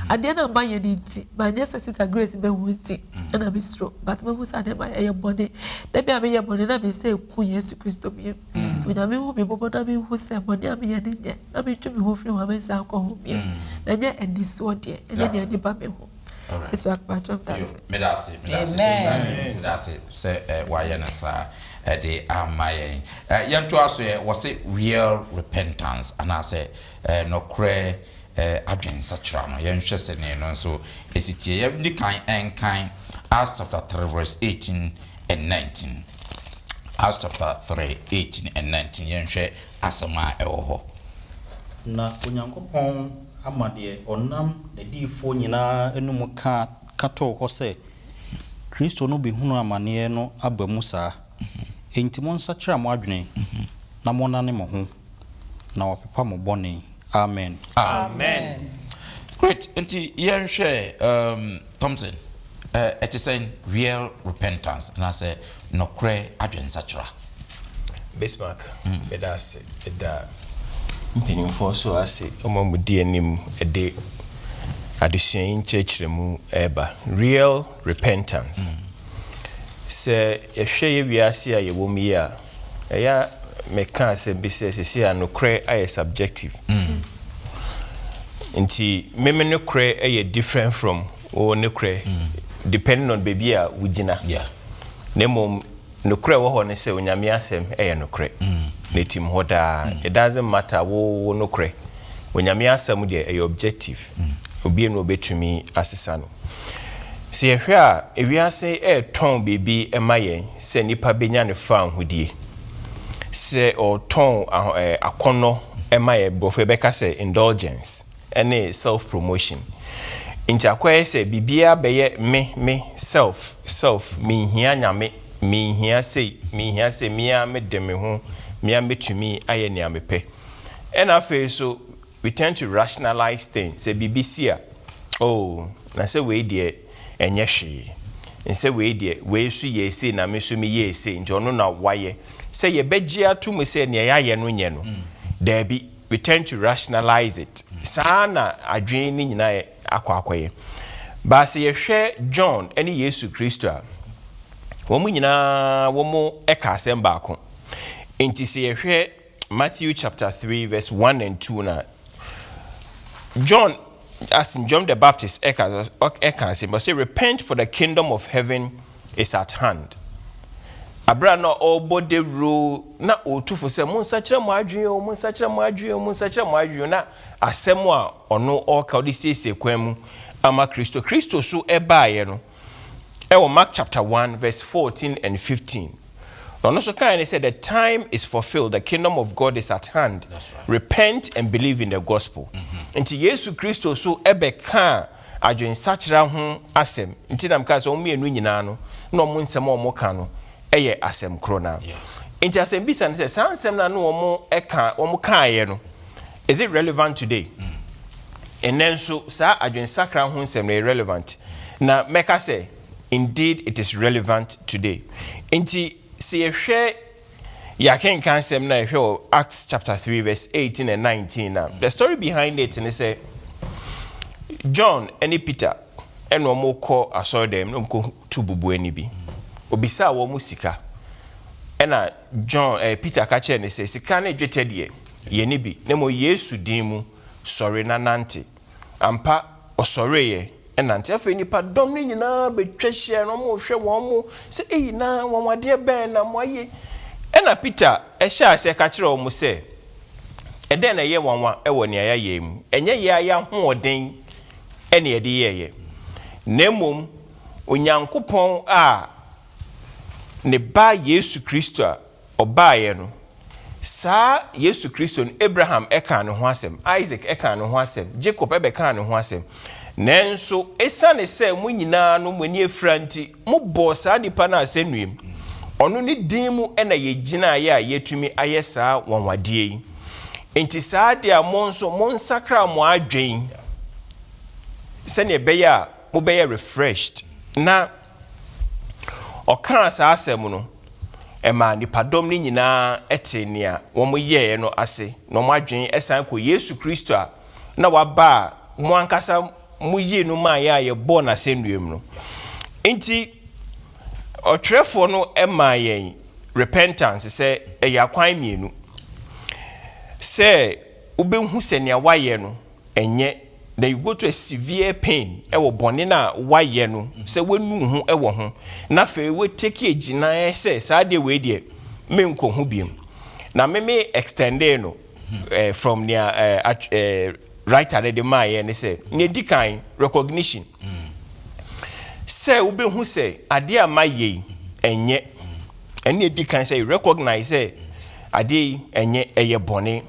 Adeɛ no a mayɛ no nti, manyɛ sɛ Sister Grace bɛhu nti ɛna mesuro but mahu sɛ adeɛ mayɛ ɛyɛ bɔne. Da bi a meyɛ bɔne na me nsa ɛku Yesu Kristo bio. Nti Onyame hu me mmɔbɔ na menhu sɛ bɔne a meyɛ no nyɛ na mentwe me ho mfiri ho a mensan nkɔ ho bio. Na ɛnyɛ anisoɔ deɛ, ɛnyɛ deɛ nnipa bɛhu. Yesu akpakyɛw medase. Medase, medase Sister Irene, medase sɛ wayɛ no saa ɛde ama yɛn. Yɛntoa so ɛ, wɔse real repentance anaasɛ nɔkorɛ adwensakyera no, yɛnhwɛ sɛdeɛ ɛno nso si teɛ. Yɛndi kan nkan Acts chapter 3 verse 18 and 19. Acts chapter 3, 18 and 19. Yɛnhwɛ asɛm a ɛwɔ hɔ. Na Onyankopɔn ama deɛ ɔnam n'adiyifoɔ nyinaa anomu ka ka too hɔ sɛ Kristo no bɛhunu amaneɛ no aba mu saa. Enti monsakyera mo adwene na monnane mo ho, na wɔapepa mo bɔne. Amen. Amen. Great. Nti yɛnhwɛ um, Thompson, ɛte sɛn real repentance anaasɛ nɔkorɛ adwensakyera? Bismarck, meda ase. Meda mpanyimfoɔ nso ase, wɔn a wɔdi anim de adesua yi nkyerɛkyerɛmu reba. Real repentance. Sɛ yɛhwɛ yɛ wiase a yɛwɔ mu yi a, ɛyɛ a meka asɛm bi sɛ seesei a nokorɛ ayɛ subjective. Nti me me nokorɛ yɛ different from wo nokorɛ depending on baabi a wogyina. Na mmom nokorɛ ɛwɔ hɔ ne sɛ Onyame asɛm yɛ nokorɛ. Na ɛtim hɔ daa. It doesn't matter wo wo nokorɛ. Onyame asɛm deɛ ɛyɛ objective. Obiara nni hɔ a ɔbɛtumi asesa no. Sɛ yɛhwɛ a, ewiase retɔn biribi ma yɛn sɛ nnipa bɛnya no fawohodie. Sɛ ɔretɔn akɔnnɔ ma yɛn, borɔfo yɛbɛka sɛ indulgence ne self promotion. Nti akɔyɛ sɛ biribiara bɛyɛ me, me, self, self, menhia Nyame, menhia sei, menhia sei, me ara mede me ho, me ara mɛtumi ayɛ nea mepɛ. Ɛna afei nso, We tend to rationalize things, sɛ biribi si a, oh, na sɛ wei deɛ ɛnyɛ hwee, nsɛ wei deɛ, wei nso yɛɛ sei na me nso meyɛɛ sei nti ɔno na wayɛ. Sɛ yɛbɛgye ato mu sɛ nea yɛayɛ no nyɛ no, daabi, we tend to rationalize it. Saa na adwene no nyinaa akɔ akɔyɛ. But sɛ yɛhwɛ John ne Yesu Kristo a, wɔn nyinaa wɔka asɛm baako. Nti sɛ yɛhwɛ Matthew chapter 3 verse 1 and 2 na John as in John the Baptist ɛka ɛka asɛm ɔsɛ repent for the kingdom of heaven is at hand. Abere a na ɔrebɔ dawuro na ɔretu fo sɛ monsakyera mo adwene o monsakyera mo adwene o monsakyera mo adwene o na asɛm a ɔno ɔreka ɔde siesie kwan mu ama Kristo. Kristo so ɛbaeɛ no ɛwɔ Mark chapter 1 verse 14 and 15. Na ɔno nso kae ne sɛ the time is fulfilled, the kingdom of God is at hand. Right. Repent and believe in the gospel. Mm -hmm. Nti Yesu Kristo so ɛbɛkaa adwensakyera ho asɛm. Nti na meka sɛ wɔn mmienu nyinaa no na wɔn nsɛm a wɔka no ɛyɛ asɛm korɔ no. Nti asɛm bisa no sɛ saa nsɛm no a na wɔn ɛka wɔn kaeɛ no is it relevant today? Ɛnnɛ nso saa adwensakra ho nsɛm no yɛ relevant. Na mɛka sɛ indeed it is relevant today. Nti sɛ yɛhwɛ yɛakenkan nsɛm no a yɛhwɛ wɔ Acts chapter 3 verse 18 and 19 na the story behind it ne sɛ John ne Peter ɛna wɔn kɔ asɔredan mu na wɔn kɔ tu bubuani bi. Obisaa wɔn sika. Ɛna John eh, Peter ka kyerɛɛ no sɛ sika ne dwetɛ deɛ yɛnni bi, na mmom Yesu din mu sɔre na nante. Ampa, ɔsɔreeɛ nante. Afei nnipadɔm no nyinaa bɛtwa hyiaeɛ na wɔrehwɛ wɔn mo sɛ, Ei, na anwanwadeɛ bɛn na moayɛ? Ɛnna Peter hyɛɛ aseɛ ka kyerɛɛ wɔn sɛ, Ɛdɛn na ɛyɛ nwanwa wɔ nea yɛayɛ yi mu? Ɛnyɛ yɛn ara yɛn ahoɔden na yɛde yɛeɛ, na mmom Onyankopɔn a ne Ba Yesu Kristo a ɔbaeɛ no, saa Yesu Kristo no, Abraham kaa ne ho asɛm, Isak kaa ne ho asɛm, Jacob bɛkaa ne ho asɛm. Nanso ɛsiane sɛ mo nyinaa no mo ani afira nti, mobɔɔ saa nipa no asɛnnuam. Ɔno ne din mu na yɛgyinaeɛ a yɛatumi ayɛ saa nwanwadeɛ yi. Enti saa deɛ a mo nso monsakra mo adwene sɛdeɛ ɛbɛyɛ a mobɛyɛ refreshed. Na ɔkaa saa asɛm no, ɛmaa nnipadɔm no nyinaa tee nea wɔyɛeɛ no ase, na wɔn adwene san kɔɔ Yesu Kristo a na waba a mo ankasa moyii no maeɛ a yɛbɔɔ no asɛnnuam no. Enti ɔtwerɛfoɔ no maa yɛn repentance sɛ ɛyɛ akwan mmienu. Sɛ wobɛhu sɛ nea woayɛ no ɛnyɛ, then you go through a severe pain ɛwɔ bɔne no a woayɛ no, sɛ woanu wo ho ɛwɔ ho, na afei wo take agyinaeɛ sɛ saa adeɛ wei deɛ menkɔ ho biom. Na me me extendee no eh, from nea eh, eh, writer no de maeɛ ne sɛ, nea ɛdi kan, recognition. Sɛ wobɛhu sɛ adeɛ a mayɛ yi ɛnyɛ, ɛne ɛdi kan sɛ you recognize sɛ adeɛ yi ɛnyɛ, ɛyɛ bɔne.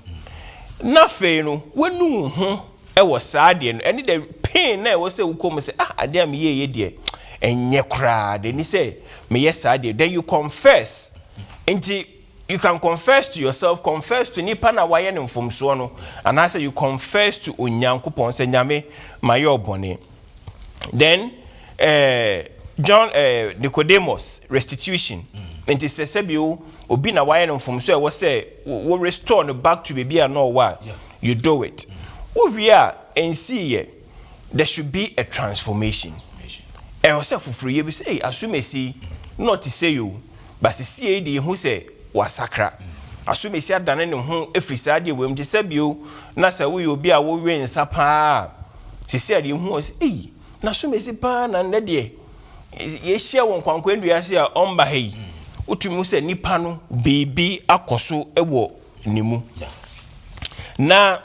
Na afei no, woanu wo ho wɔ saa adeɛ no, ɛne the pain na ɛwɔ sɛ wokɔ mu sɛ, ah, adeɛ a meyɛeɛ deɛ ɛnyɛ koraa, deɛ ni sɛ meyɛ saa adeɛ, then you confess. Nti you can confess to yourself, confess to nipa na wayɛ no mfomsoɔ no, anaasɛ you confess to Onyankopɔn sɛ Nyame mayɛ ɔbɔne. Then eh, John eh, Nicodemus restitution. Nti sɛ sɛbio obi na wayɛ no mfomsoɔ a ɛwɔ sɛ wo restore no back to baabi a na ɔwɔ a, you do it. Wowie a ɛnsiiɛ, there should be a transformation. Ɛwɔ sɛ foforɔyɛ bi sɛ, ei, asomasi na ɔte sei o, But sesiei de yehu sɛ wasakra. Asomasi adane ne ho afiri saa adeɛ wei mu. Nti sɛ bio na sɛ woyɛ obi a wowe nsa paa a, sesiei de yehu sɛ ei, na asomasi paa na nnɛ deɛ yɛhyia wɔ nkwankwan dua ase a ɔmba ha yi. Wotumi hu sɛ nipa no biribi akɔ so wɔ ne mu. Na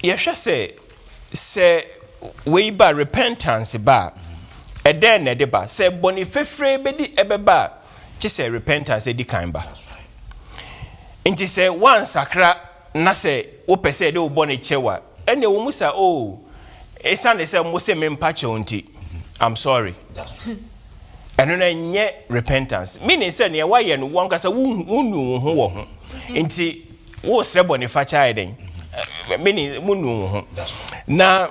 Yɛhwɛ sɛ, sɛ wei ba, repentance ba a, ɛdɛn na ɛde ba? Sɛ bɔne fafire bɛdi ɛbɛba a, kye sɛ repentance adi kan ba. Nti sɛ woansakra na sɛ wopɛ sɛ yɛde wo bɔne kyɛ wo a, ɛnneɛ wɔn mu sa, oh, esiane sɛ mo se mempa kyɛw nti, I'm sorry. Ɛno no ɛnyɛ repentance. Meaning sɛ nea woayɛ no, wo ankasa wonnu wo ho wɔ ho. Nti Woresrɛ bɔnefakyɛ ayɛ dɛn? Meaning, wonu wo ho. Na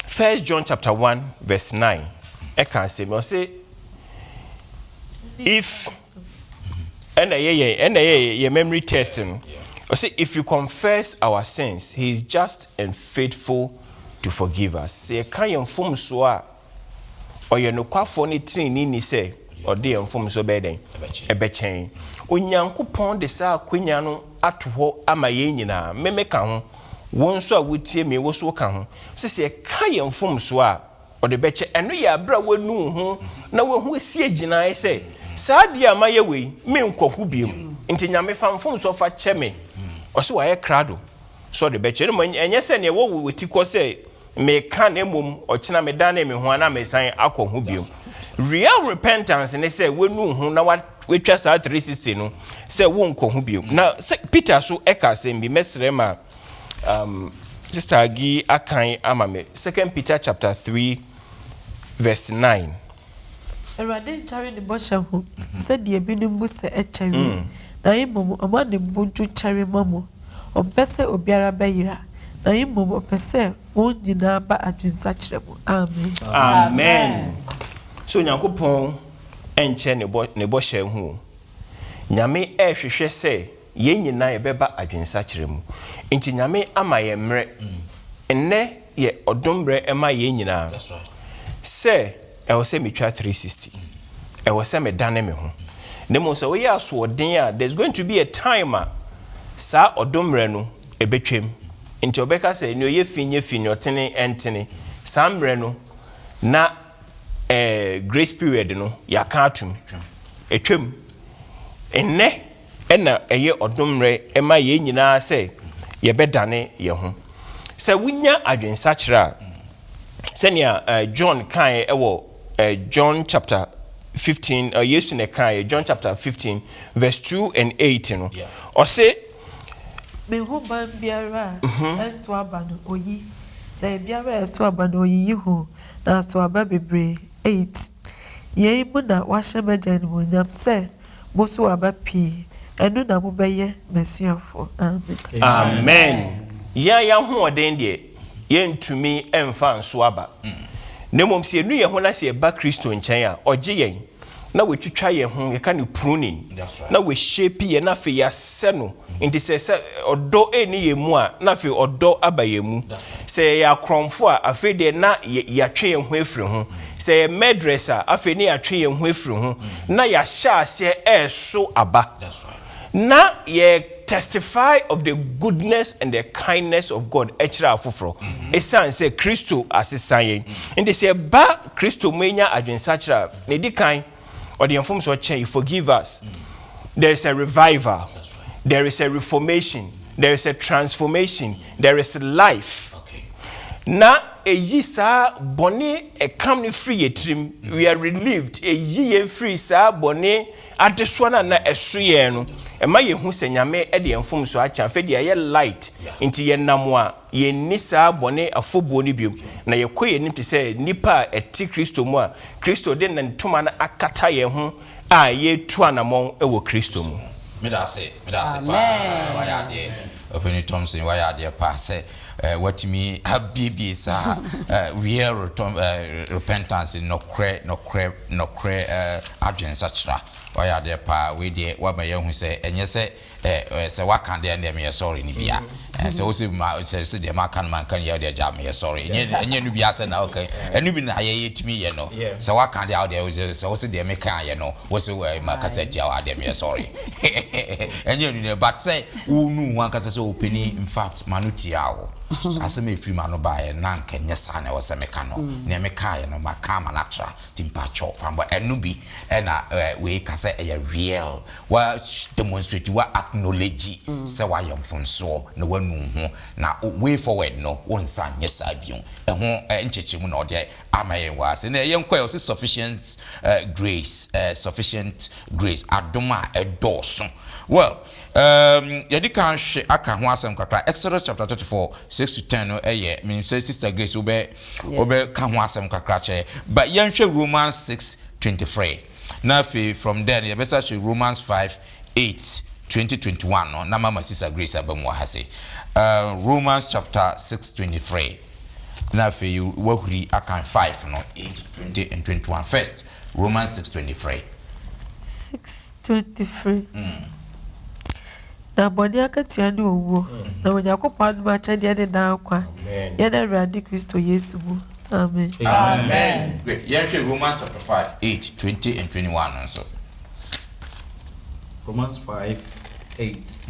First John chapter 1 verse 9 ɛka asɛm ɔse if ɛna ɛyɛ yɛn ɛna ɛyɛ yɛn memory test no ɔse if you confess our sins he is just and faithful to forgive us. Sɛ yɛka yɛn mfomsoɔ a Ɔyɛ nokwafoɔ ne teneneeni sɛ ɔde yɛn mfomsoɔ bɛyɛ dɛn? Ɛbɛkyɛ yɛn. Onyankopɔn de saa akwanya no ato hɔ ama yɛn nyinaa. Me meka ho, wo nso a wotie me, wo nso woka ho. Sɛ sɛ yɛka yɛn mfomsoɔ a, ɔde bɛkyɛ. Ɛno yɛ aberɛ a woanu wo ho na woahu asi agyinaeɛ sɛ, saa adeɛ a mayɛ wei, menkɔ ho bio. Nti Nyame fa mfomsoɔ fa kyɛ me. Ɔse wayɛ krado sɛ ɔde bɛkyɛ. Na mmom ɛnyɛ sɛ nea ɛwɔ wo ti kɔ sɛ Meka na mmom ɔkyena medanee me ho a na mesan akɔ ho biom. Real repentance ne sɛ wanu wo ho na watwa saa 360 no sɛ wonkɔ ho biom. Na sɛ Peter so ɛka asɛm bi, mɛsrɛ ma um, Sister Agi akan ama me. Second Peter chapter 3 verse 9. Awurade nkyɛre ne bɔhyɛ ho sɛdeɛ ebinom bu sɛ ɛkyɛreɛ, na mmom ɔma ne bo dwo kyɛre ma mo. Ɔmpɛ sɛ obiara bɛyera, na mmom ɔpɛ sɛ wɔn nyinaa ba adwensakyera mu. Amen. Amen. So Onyankopɔn nkyɛ ne bɔhyɛ ho o. Nyame ɛrehwehwɛ sɛ yɛn nyinaa yɛbɛba adwensakyera mu. Nti Nyame ama yɛn mmerɛ. Nnɛ yɛ ɔdom berɛ ma yɛn nyinaa sɛ ɛwɔ sɛ metwa 360, ɛwɔ sɛ medane me ho. Na mmom sɛ woyɛ asoɔden a, there's going to be a time a saa ɔdom mmerɛ no ɛbɛtwam. Nti ɔbɛka sɛ nea ɔyɛ fi nyɛ fi, nea ɔtene ɛntene. Saa mmerɛ no na eh, grace period no yɛaka atom. Ɛtwam. Nnɛ. na ɛyɛ ɔdom mmerɛ ma yɛn nyinaa sɛ yɛbɛdane yɛn ho. Sɛ wonya adwensakyera a, sɛnea John kaeɛ wɔ John chapter 15, Yesu na ɛkaeɛ, John chapter 15 verse 2 and 8 no, ɔse, Me ho ban biara a ɛnso aba no, oyi, na ebiara a ɛso aba no, oyiyi ho, na aso aba bebree. 8, Yei mu na wɔahyɛ m'Agya animuonyam, sɛ mosow aba pii, ɛno na mobɛyɛ m'asuafoɔ. Amen. Amen. Yɛn ara yɛn ahoɔden deɛ, yɛntumi mfa nso aba. Na mmom sɛ yɛnu yɛn ho na sɛ yɛba Kristo nkyɛn a, ɔgye yɛn na watwitwa yɛn ho, yɛka no pruning, na washape yɛn na afei yɛasɛ no. Nti sɛ sɛ ɔdɔ nni yɛn mu a, na afei ɔdɔ aba yɛn mu. Sɛ yɛyɛ akorɔmfo a, afei deɛ na yɛatwe yɛn ho afiri ho. Sɛ yɛyɛ murderers a, afei na yɛatwe yɛn ho afiri ho, na yɛahyɛ aseɛ ɛreso aba. Na yɛ testify of the goodness and the kindness of God kyerɛ afoforɔ, ɛsiane sɛ Kristo asesa yɛn. Nti sɛ yɛba Kristo mu nya adwensakyera a, nea ɛdi kan, Ɔde yɛn mfomsoɔ kyɛ, He forgive us. There is a revival, there is a reformation, there is a transformation, there is life. Na ɛyi saa bɔne ɛkam no firi yɛn tirim. We are relieved. Ɛyi yɛn firi saa bɔne adesoa no a na ɛso yɛn no. Ɛma yɛhu sɛ Nyame de yɛn mfomsoɔ akyɛ. Afei deɛ yɛayɛ light. Nti yɛnam a yɛnni saa bɔne afɔbuo no bio. Na yɛkɔ yɛn anim te sɛ nnipa a ɛte Kristo mu a Kristo de ne ntoma no akata yɛn ho a yɛretu anammɔn wɔ Kristo mu. Meda ase, meda ase paa, wayɛ adeɛ. Ɔpanin Thompson wayɛ adeɛ paa sɛ watumi abiebie saa real repentance, nɔkorɛ, nɔkorɛ, nɔkorɛ adwensakyera. Wayɛ adeɛ paa, wei deɛ wama yɛahu sɛ ɛnyɛ sɛ Eh sɛ waka deɛ ɛndeɛ meyɛ sorry no bia eh sɛ wose ma sɛ sɛ deɛ maka no manka no yɛ deɛ gya meyɛ sorry ɛnyɛ ɛnyɛ no bia sɛ na okay ɛno bi na yɛ yɛtumi yɛ no sɛ waka deɛ awo deɛ sɛ wose deɛ meka yɛ no wose wɔ ma kasa tia wa deɛ meyɛ sorry ɛnyɛ no deɛ but sɛ wo nu ho ankasa sɛ opani in fact ma no tia wo asɛm a ɛfiri ma no baeɛ na anka ɛnyɛ saa na ɛwɔ sɛ meka no nea mekaeɛ no maka ama no atra Nti mpakyɛw fa bɔ ɛno bi ɛna wei ka sɛ ɛyɛ real wa demonstrate wa acknowledge sɛ wayɛ mfomsoɔ na wanu wo ho na way forward no wo nsa nyɛ saa bio ɛho nkyekyɛmu na ɔde ama yɛn wɔ ase na yɛnkɔ ɛ ɔse sufficient grace sufficient grace adom a ɛdɔɔso well um, yɛde kan hwɛ aka ho asɛm kakra Exodus chapter 34 6 to 10 no ɛyɛ menim sɛ sister Grace wobɛ Wobɛka ho asɛm kakra kyerɛ. But yɛnhwɛ Romans 6:23 na afei from there no yɛbɛsa ahwɛ Romans 5:8, 20, 21 no na mama Sister Grace aba mu wɔ ha sei. Uh, Romans chapter 6:23 na afei wahuri akan 5 no, 8, 20 and 21. First, Romans 6:23. 6:23. Na bɔne akatua ne owuo, na Onyankopɔn adom akyɛdeɛ ne daa nkwa, yɛn Awurade Kristo Yesu mu. Amen. Amen. Great. Yɛnhwɛ Romans chapter 5, 8, 20 and 21 no nso. Romans 5, 8.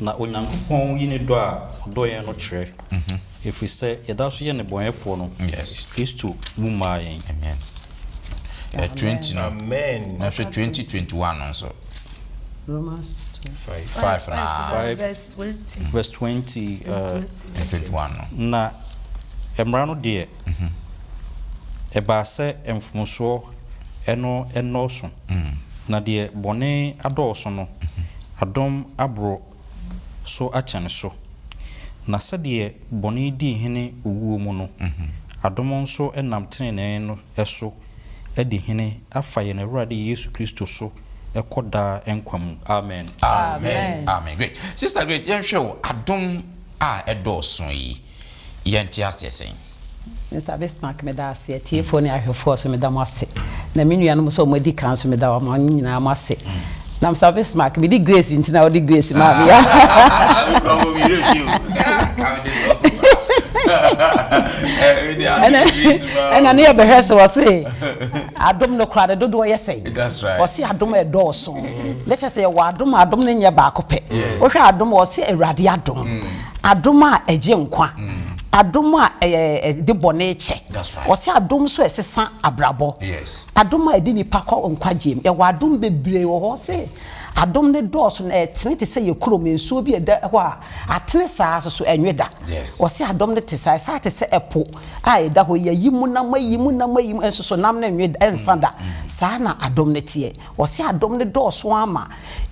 Na Onyankopɔn yi ne dɔ a ɔdɔ yɛn no kyerɛ, ɛfiri sɛ yɛda so yɛ nnebɔneyɛfoɔ no, Kristo wu maa yɛn. Amen. 20 no. Amen. Na hwɛ 20, 21 no nso. Romans 5 na. 5 verse 20. Verse 20. And 21 no. Na mmara no deɛ, ɛbaa sɛ mfomsoɔ no nnɔɔso, na deɛ bɔne adɔɔso no, adom aboro so akyɛne so. Na sɛdeɛ bɔne dii hene owuo mu no, adom nso nam tenenee no so adi hene afa yɛn Awurade Yesu Kristo so kɔ daa nkwa mu. Amen. Amen amen great sister Grace yɛnhwɛ wo adom a ɛdɔɔso yi yɛnte aseɛ sɛn? Mister Bismarck meda ase, atiefoɔ ne ahwɛfoɔ nso meda mo ase, na me nuanom nso a wɔn adi kan nso meda wɔn nyinaa mo ase. Na Mister Bismarck mede Grace nti na wode Grace maa me ya. Ɛna ne yɛbɛhwɛ so ɔse adom no koraa ne dodoɔ yɛ sɛn? Ɔse adom ɛdɔɔso. Ne kyɛ sɛ yɛwɔ adom a adom no nyɛ baako pɛ. Wohwɛ adom a ɔse Awurade adom. Adom a ɛgye nkwa. Adom a ɛde bɔne kyɛ. Ɔse adom nso a ɛsesa abrabɔ. Adom a ɛde nipa kɔ nkwagyeɛ mu. Yɛwɔ adom bebree wɔ hɔ. Ɔse. Adom no dɔɔso na ɛtene te sɛ yɛ kurom nsuo bi a ɛda hɔ a atene saa nso so ɛnwe da. Ɔse adom no te saa, ɛsan te sɛ ɛpo a ɛda hɔ yi, yɛayi mu nam, ayi mu nam, ayi mu nso so nam no nwe da, ɛnsa da. Saa na adom no teɛ. Ɔse adom no dɔɔso ara ma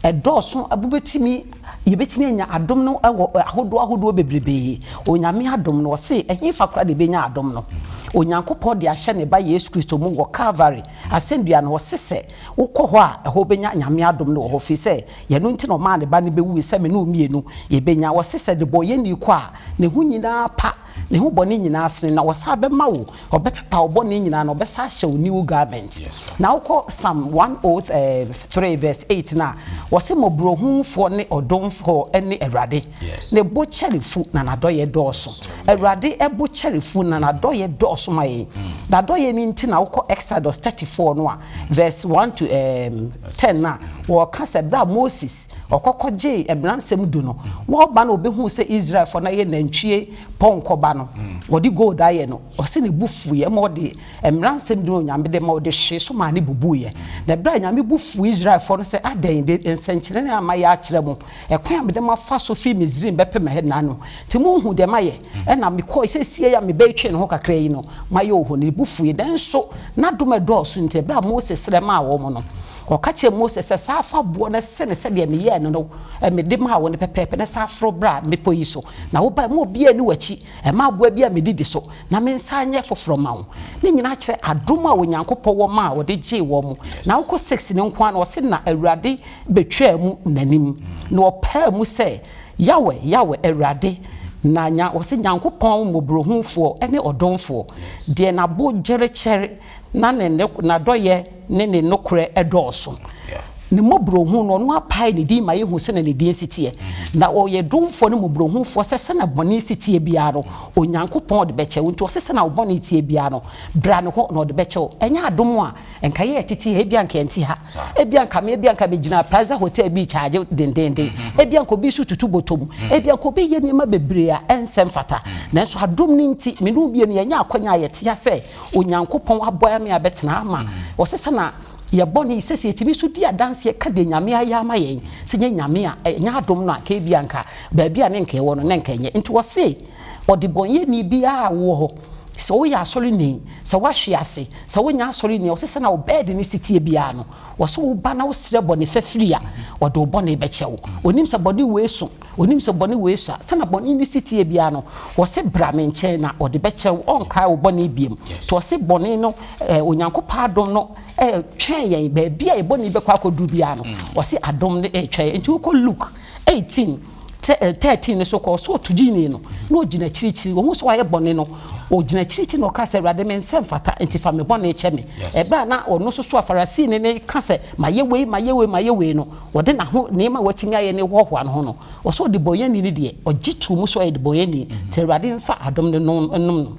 ɛdɔɔso, wobɛtumi, yɛbɛtumi anya adom no wɔ ahodoɔ ahodoɔ bebrebee. Onyame adom no, ɔse ɛhefa koraa na yɛbɛnya adom no? Onyankopɔn de ahyɛ ne Ba Yesu Kristo mu wɔ Calvary asɛnnua no hɔ, ɔse sɛ Wokɔ hɔ a, ɛhɔ wobɛnya Nyame adom no wɔ hɔ, firi sɛ yɛno nti na ɔmaa ne Ba no bɛwuui sɛ me ne wo mmienu yɛbɛnya. Wɔse sɛ debɔnyɛni kɔ a, ne ho nyinaa pa, ne ho bɔne nyinaa sene, na wɔsan bɛma wo, ɔbɛpepa wo bɔne nyinaa na ɔbɛsan ahyɛ wo new garment. Na wokɔ Psalm 103 verse 8 no a, wɔse mmɔborɔhunufoɔ ne ɔdomfoɔ ne Awurade, ne bo kyɛre fu na n'adɔeɛ dɔɔso. Awurade bo kyɛre fu na n'adɔeɛ dɔɔso ma yɛn. N'adɔeɛ no nti na wokɔ Exodus 34 no a, verse 1 to 10 no a, wɔka sɛ berɛ a Moses ɔkɔkɔ gyee mmaransɛm du no, wɔreba no ɔbɛhuu sɛ Israelfoɔ no ayɛ nantwie pɔnkɔ ba no, wɔde gold ayɛ no, ɔse ne bo fuiɛ ma ɔde mmaransɛm du no Onyame de ma ɔde hwee so maa ne bubuiɛ. Na berɛ a Nyame bo fuu Israelfoɔ no sɛ adɛn de nsɛnkyerɛnne a mayɛ akyerɛ mo, ɛkwan a mede mo afa so firi Misraim bɛpem ha nna no, nti monhu deɛ mayɛ, ɛna mekɔe seesei a mebɛtwee ne ho kakra yi no, mayɛ ohoni. Ne bo fuiɛ, nanso n'adom a ɛdɔɔso nti, ɛberɛ a Mose srɛ maa wɔn no, ɔka kyerɛɛ Mose sɛ, San fa boɔ no sɛ no sɛdeɛ meyɛɛ no no, mede maa wo no pɛpɛɛpɛ, na san foro bra mmepɔ yi so, na woba a, mma obiara nni w'akyi, mma aboa biara mmɛdidi so, na mensan nyɛ foforɔ mma wo. Ne nyinaa kyerɛ adom a Onyankopɔn wɔ maa ɔde gyee wɔn. Na wokɔ 6 no nko ara no, ɔse, Na Awurade bɛtwaa mu n'anim, na ɔpaa mu sɛ, Yahweh, Yahweh, Awurade, na nya, ɔse, Nyankopɔn mmɔborɔhunufoɔ ne ɔdomfoɔ, deɛ n'abodworekyɛre na ne n'adɔeɛ ne ne nokorɛ dɔɔso. Ne mmɔborɔhunu no, ɔno apae ne din ma yɛhu sɛdeɛ ne din si teɛ. Na ɔyɛ domfoɔ ne mmɔborɔhunufoɔ sɛ sɛdeɛ bɔne si teɛ biara no, Onyankopɔn ɔde bɛkyɛ wo. Nti ɔse sɛdeɛ wo bɔne teɛ biara no, bra ne hɔ na ɔde bɛkyɛ wo. Ɛnyɛ adom a Nka yɛ tete ha, ebia nka yɛnte ha. Ebia nka me, ebia nka megyina Plaza Hotel bi rekyaagye dendeenden. Ebia nka obi nso tutu bɔtɔ mu. Ebia nka obi reyɛ nneɛma bebree a ɛnsɛ mfata. Nanso adom no nti, me ne wo mmienu yɛanya akwanya a yɛte ha sɛ Onyankopɔn aboa yɛn ama yɛabɛtena ha ma ɔsɛ sɛ na yɛn bɔne yi, sɛsɛ yɛtumi nso di adanseɛ ka deɛ Nyame ayɛ ama yɛn. Sɛ ɛnyɛ Nyame a, ɛnyɛ adom no a, nka ebia nka baabi a ne nka yɛwɔ no, na nka ɛnyɛ. Nti ɔse, Ɔdebɔneyɛni biara a wowɔ hɔ, sɛ woyɛ asɔreni, sɛ woahwe ase, sɛ wonyɛ asɔreni a, ɔse sɛnea wo bɛɛde no si teɛ biara no, ɔse wo ba na wosrɛ bɔne fafiri a, ɔde wo bɔne bɛkyɛ wo. Ɔnim sɛ bɔne wei so, ɔnim sɛ bɔne wei so a, sɛnea bɔne no si teɛ biara no, ɔse bra me nkyɛn na ɔde bɛkyɛ wo, ɔnkae wo bɔne biom. Nti ɔse bɔne no, eh, Onyankopɔn adom no ɛretwɛn yɛn, baabi a yɛn bɔne bɛkɔ akɔduru biara no, ɔse adom no ɛretwɛn yɛn. Nti wokɔ Luke 18, 13 no so kɔ, ɔsɛ ɔtogyeni no, na ɔgyina akyirikyiri, ɔhu sɛ wayɛ bɔne no, ɔgyina akyirikyiri na ɔka sɛ, Awurade, me nsa mfata, nti fa me bɔne kyɛ me. Ɛberɛ a na ɔno nso so a Farisini no ka sɛ, mayɛ wei, mayɛ wei, mayɛ wei no, ɔde n'aho nneɛma a watumi ayɛ no hoahoa ne ho no, ɔsɛ ɔdebɔnyɛni no deɛ, ɔgye too mu sɛ ɔyɛ debɔnyɛni, nti Awurade mfa adom no nnom no.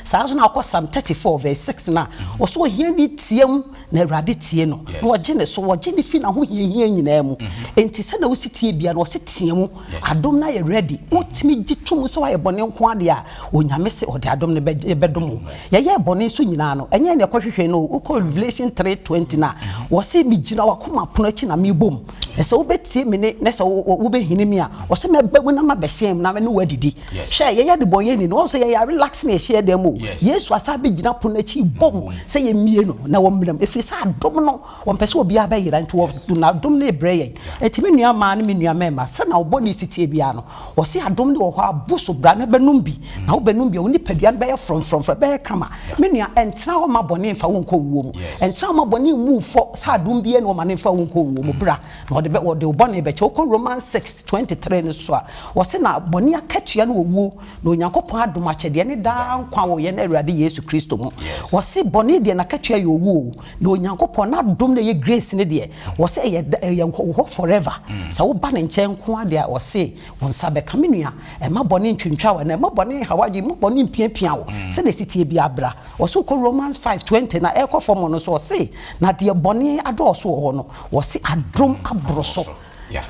Saa nso na wokɔ Psalm 34 verse 6 no a, ɔsɛ ohiani team Na Awurade tie no, na ɔgye ne so, ɔgye no fi n'ahohiahia nyinaa mu. Enti sɛnea wosi tie biara no, ɔse teɛ mu. Adom no ayɛ ready. Wotumi gye to mu sɛ woayɛ bɔne nko ara deɛ a, Onyame se ɔde adom no bɛdom wo. Yɛyɛɛ bɔne nso nyinaa no, ɛnyɛ nea ɛkɔhwehwɛe no o. Wokɔ Revelation 3:20 no a, ɔse megyina w'akoma pono akyi na mebɔ mu. Na sɛ wobɛtie me nne, na sɛ wobɛhini me a, ɔse mɛba mu na mabɛhyɛn mu na me ne wo adidi. Hwɛ, yɛyɛ adebɔnyɛni no, wahu sɛ yɛyɛ arelax na yɛhyɛ yɛn dan mu o. Yesu asan abɛgyina pono no akyi rebɔ mu sɛ yɛmmue no na wɔmmra mu, ɛfiri sɛ adom no, ɔmpɛ sɛ obiara bɛyera, nti ɔde n'adom no rebrɛ yɛn. Enti me nua mmaa ne me nua mmarima, sɛnea wo bɔne si teɛ biara no, ɔse adom no wɔ hɔ a, bu so bra na bɛnom bi, na wobɛnom bi a, wo nipadua no bɛyɛ frɔmfrɔmfrɔm, ɛbɛyɛ kama. Me nua, ɛntena hɔ mma bɔne mfa wo nkɔ owuo mu. Ɛntena hɔ mma bɔne mmu wo fɔ sɛ adom biara nni hɔ ma no mfa wo nkɔ owuo mu. Bra, na ɔde bɛ, ɔde wo bɔne bɛkyɛ. Wokɔ Romans 6:23 no so a, ɔse na bɔne akatua ne owuo, na Onyankopɔn adom akyɛdeɛ ne daa nkwa wɔ yɛn Awurade Yesu Kristo mu. Ɔse bɔne deɛ n'akatua yɛ owuo o, na Onyankopɔn n'adom na ɛyɛ grace no deɛ, ɔse ɛyɛ da, ɛyɛ wɔ hɔ forever. Sɛ woba ne nkyɛn nko ara deɛ a, ɔse wo nsa bɛka. Me nua, mma bɔne ntwintwa wo anaa mma bɔne nha w'adwene, mma bɔne mpiapia wo. Sɛdeɛ ɛsi teɛ biara bra. Ɔse wokɔ Romans 5:20 no a, ɛrekɔ fam no nso, ɔse na deɛ bɔne adɔɔso wɔ hɔ no, ɔse adom aboro so.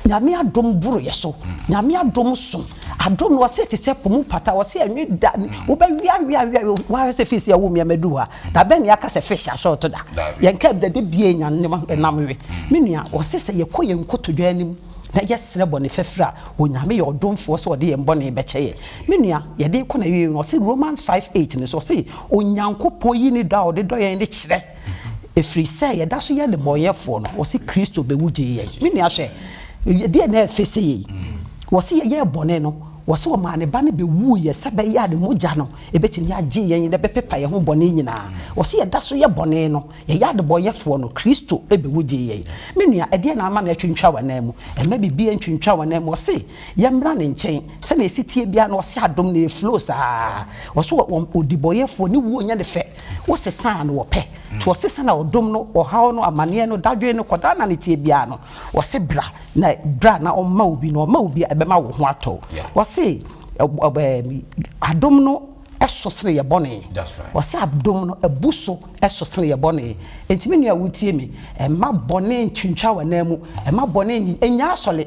Nyame adom boro yɛ so. Nyame adom so. Adom no ɔse ɛte sɛ po mu pata, ɔse ɛnwe da. Wobɛwe awe awe awe, woahwɛ sɛ fish a ɛwɔ mu yi amadu hɔ a, da bɛn na yɛaka sɛ fish asɔɔto da? Yɛnka bi da, da biara yɛnya nam we. Me nua, ɔse sɛ yɛkɔ yɛn nkotodwe anim na yɛsrɛ bɔne fafiri a, Onyame yɛ ɔdomfoɔ sɛ ɔde yɛn bɔne bɛkyɛ yɛn. Me nua, yɛde rekɔ n'awieɛ no, ɔse Romans 5:8 no so, ɔse Onyankopɔn yi ne dɔ a ɔde dɔ yɛn no kyerɛ. Ɛfiri sɛ yɛda so yɛ nnebɔneyɛfoɔ no, wɔse Kristo bɛwu gyee yɛn. Me nua hwɛ, ɛdeɛn na ɛfɛ sɛ yei? Wɔse yɛyɛɛ bɔne no, wɔse ɔmaa ne ba no bɛwuiɛ sɛ ɛbɛyɛ a ne mogya no ɛbɛtumi agye yɛn na ɛbɛpepa yɛn ho bɔne nyinaa. Wɔse yɛda so yɛ bɔne no, yɛyɛ adebɔneyɛfoɔ no, Kristo bɛwu gyee yɛn. Me nua, ɛdeɛn na ama no atwintwa w'anan mu? Mma biribiara ntwintwa w'anan mu. Wɔse yɛmmra ne nkyɛn, sɛdeɛ ɛsi teɛ biara no, ɔse adom no ɛflow saa. Wɔse ɔdebɔneyɛfoɔ, ne wuo nyɛ ne fɛ. Wo sesaa no wɔpɛ nti ɔsesa na ɔdom no ɔhaw no amaneɛ no dadwen no kɔdaa na ne teɛ biara no ɔse bra na bra na ɔmma wo bi na ɔma wo bi a ɛbɛma wo ho atɔ wo ɔse adom no ɛso sene yɛ bɔne ɔse adom no abu so ɛso sene yɛ bɔne nti me nua wotie me ɛma bɔne ntwintwa w'anan mu ɛma bɔne nyi ɛnya asɔle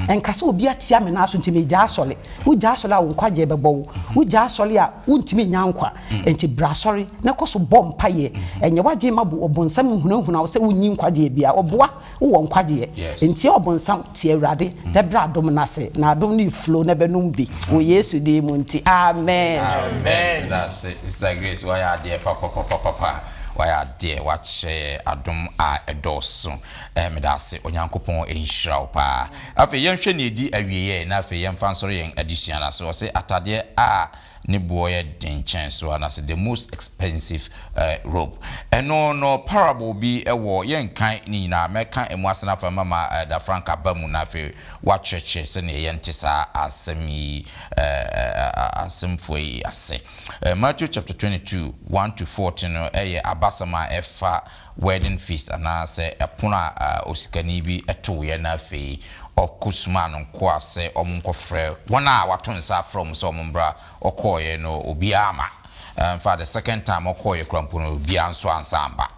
ɛnka sɛ obi atia me nan so nti megya asɔle wogya asɔle a wo nkwagyeɛ bɛbɔ wo wogya asɔle a wontumi nya nkwa Enti bra asɔre na kɔ so bɔ mpaeɛ. Ɛnyɛ w'adwene ma ɔbonsam nhunahuna wo sɛ wonni nkwagyeɛ biara. Ɔboa, wowɔ nkwagyeɛ. Ntia ɔbonsam, tie Awurade na bra adom no ase, na adom no reflow na bɛnom bi wɔ Yesu din mu nti, amen. Amen medase sister Grace wayɛ adeɛ papapapapa wayɛ adeɛ wakyerɛ yɛ adom a ɛdɔɔso eh medase Onyankopɔn nhyira wo paa afei yɛnhwɛ nea ɛdi awieɛ na afei yɛmfa nsɔre yɛn adesua no ase ɔse atadeɛ a ne boɔ yɛ den kyɛn so anaasɛ the most expensive robe. Ɛno no parable bi wɔ, yɛnkan ne nyinaa, mɛka ɛmu asɛm afa mama Da Frank aba mu na afei wakyerɛkyerɛ sɛdeɛ yɛnte saa asɛm yi asɛmfua yi ase. Matthew chapter 22, 1 to 14 no yɛ abasɛm a ɛfa wedding feast anaasɛ ɛpono a osikani bi toeɛ na afei ɔkɔsomaa ne nkoa sɛ wɔnkɔfrɛ wɔn a wato nsa afrɛ wɔn sɛ wɔmmra. Ɔkɔeɛ no obiara amma. In fact the second time ɔkɔeɛ koraa mpo no obiara nso ansan amba.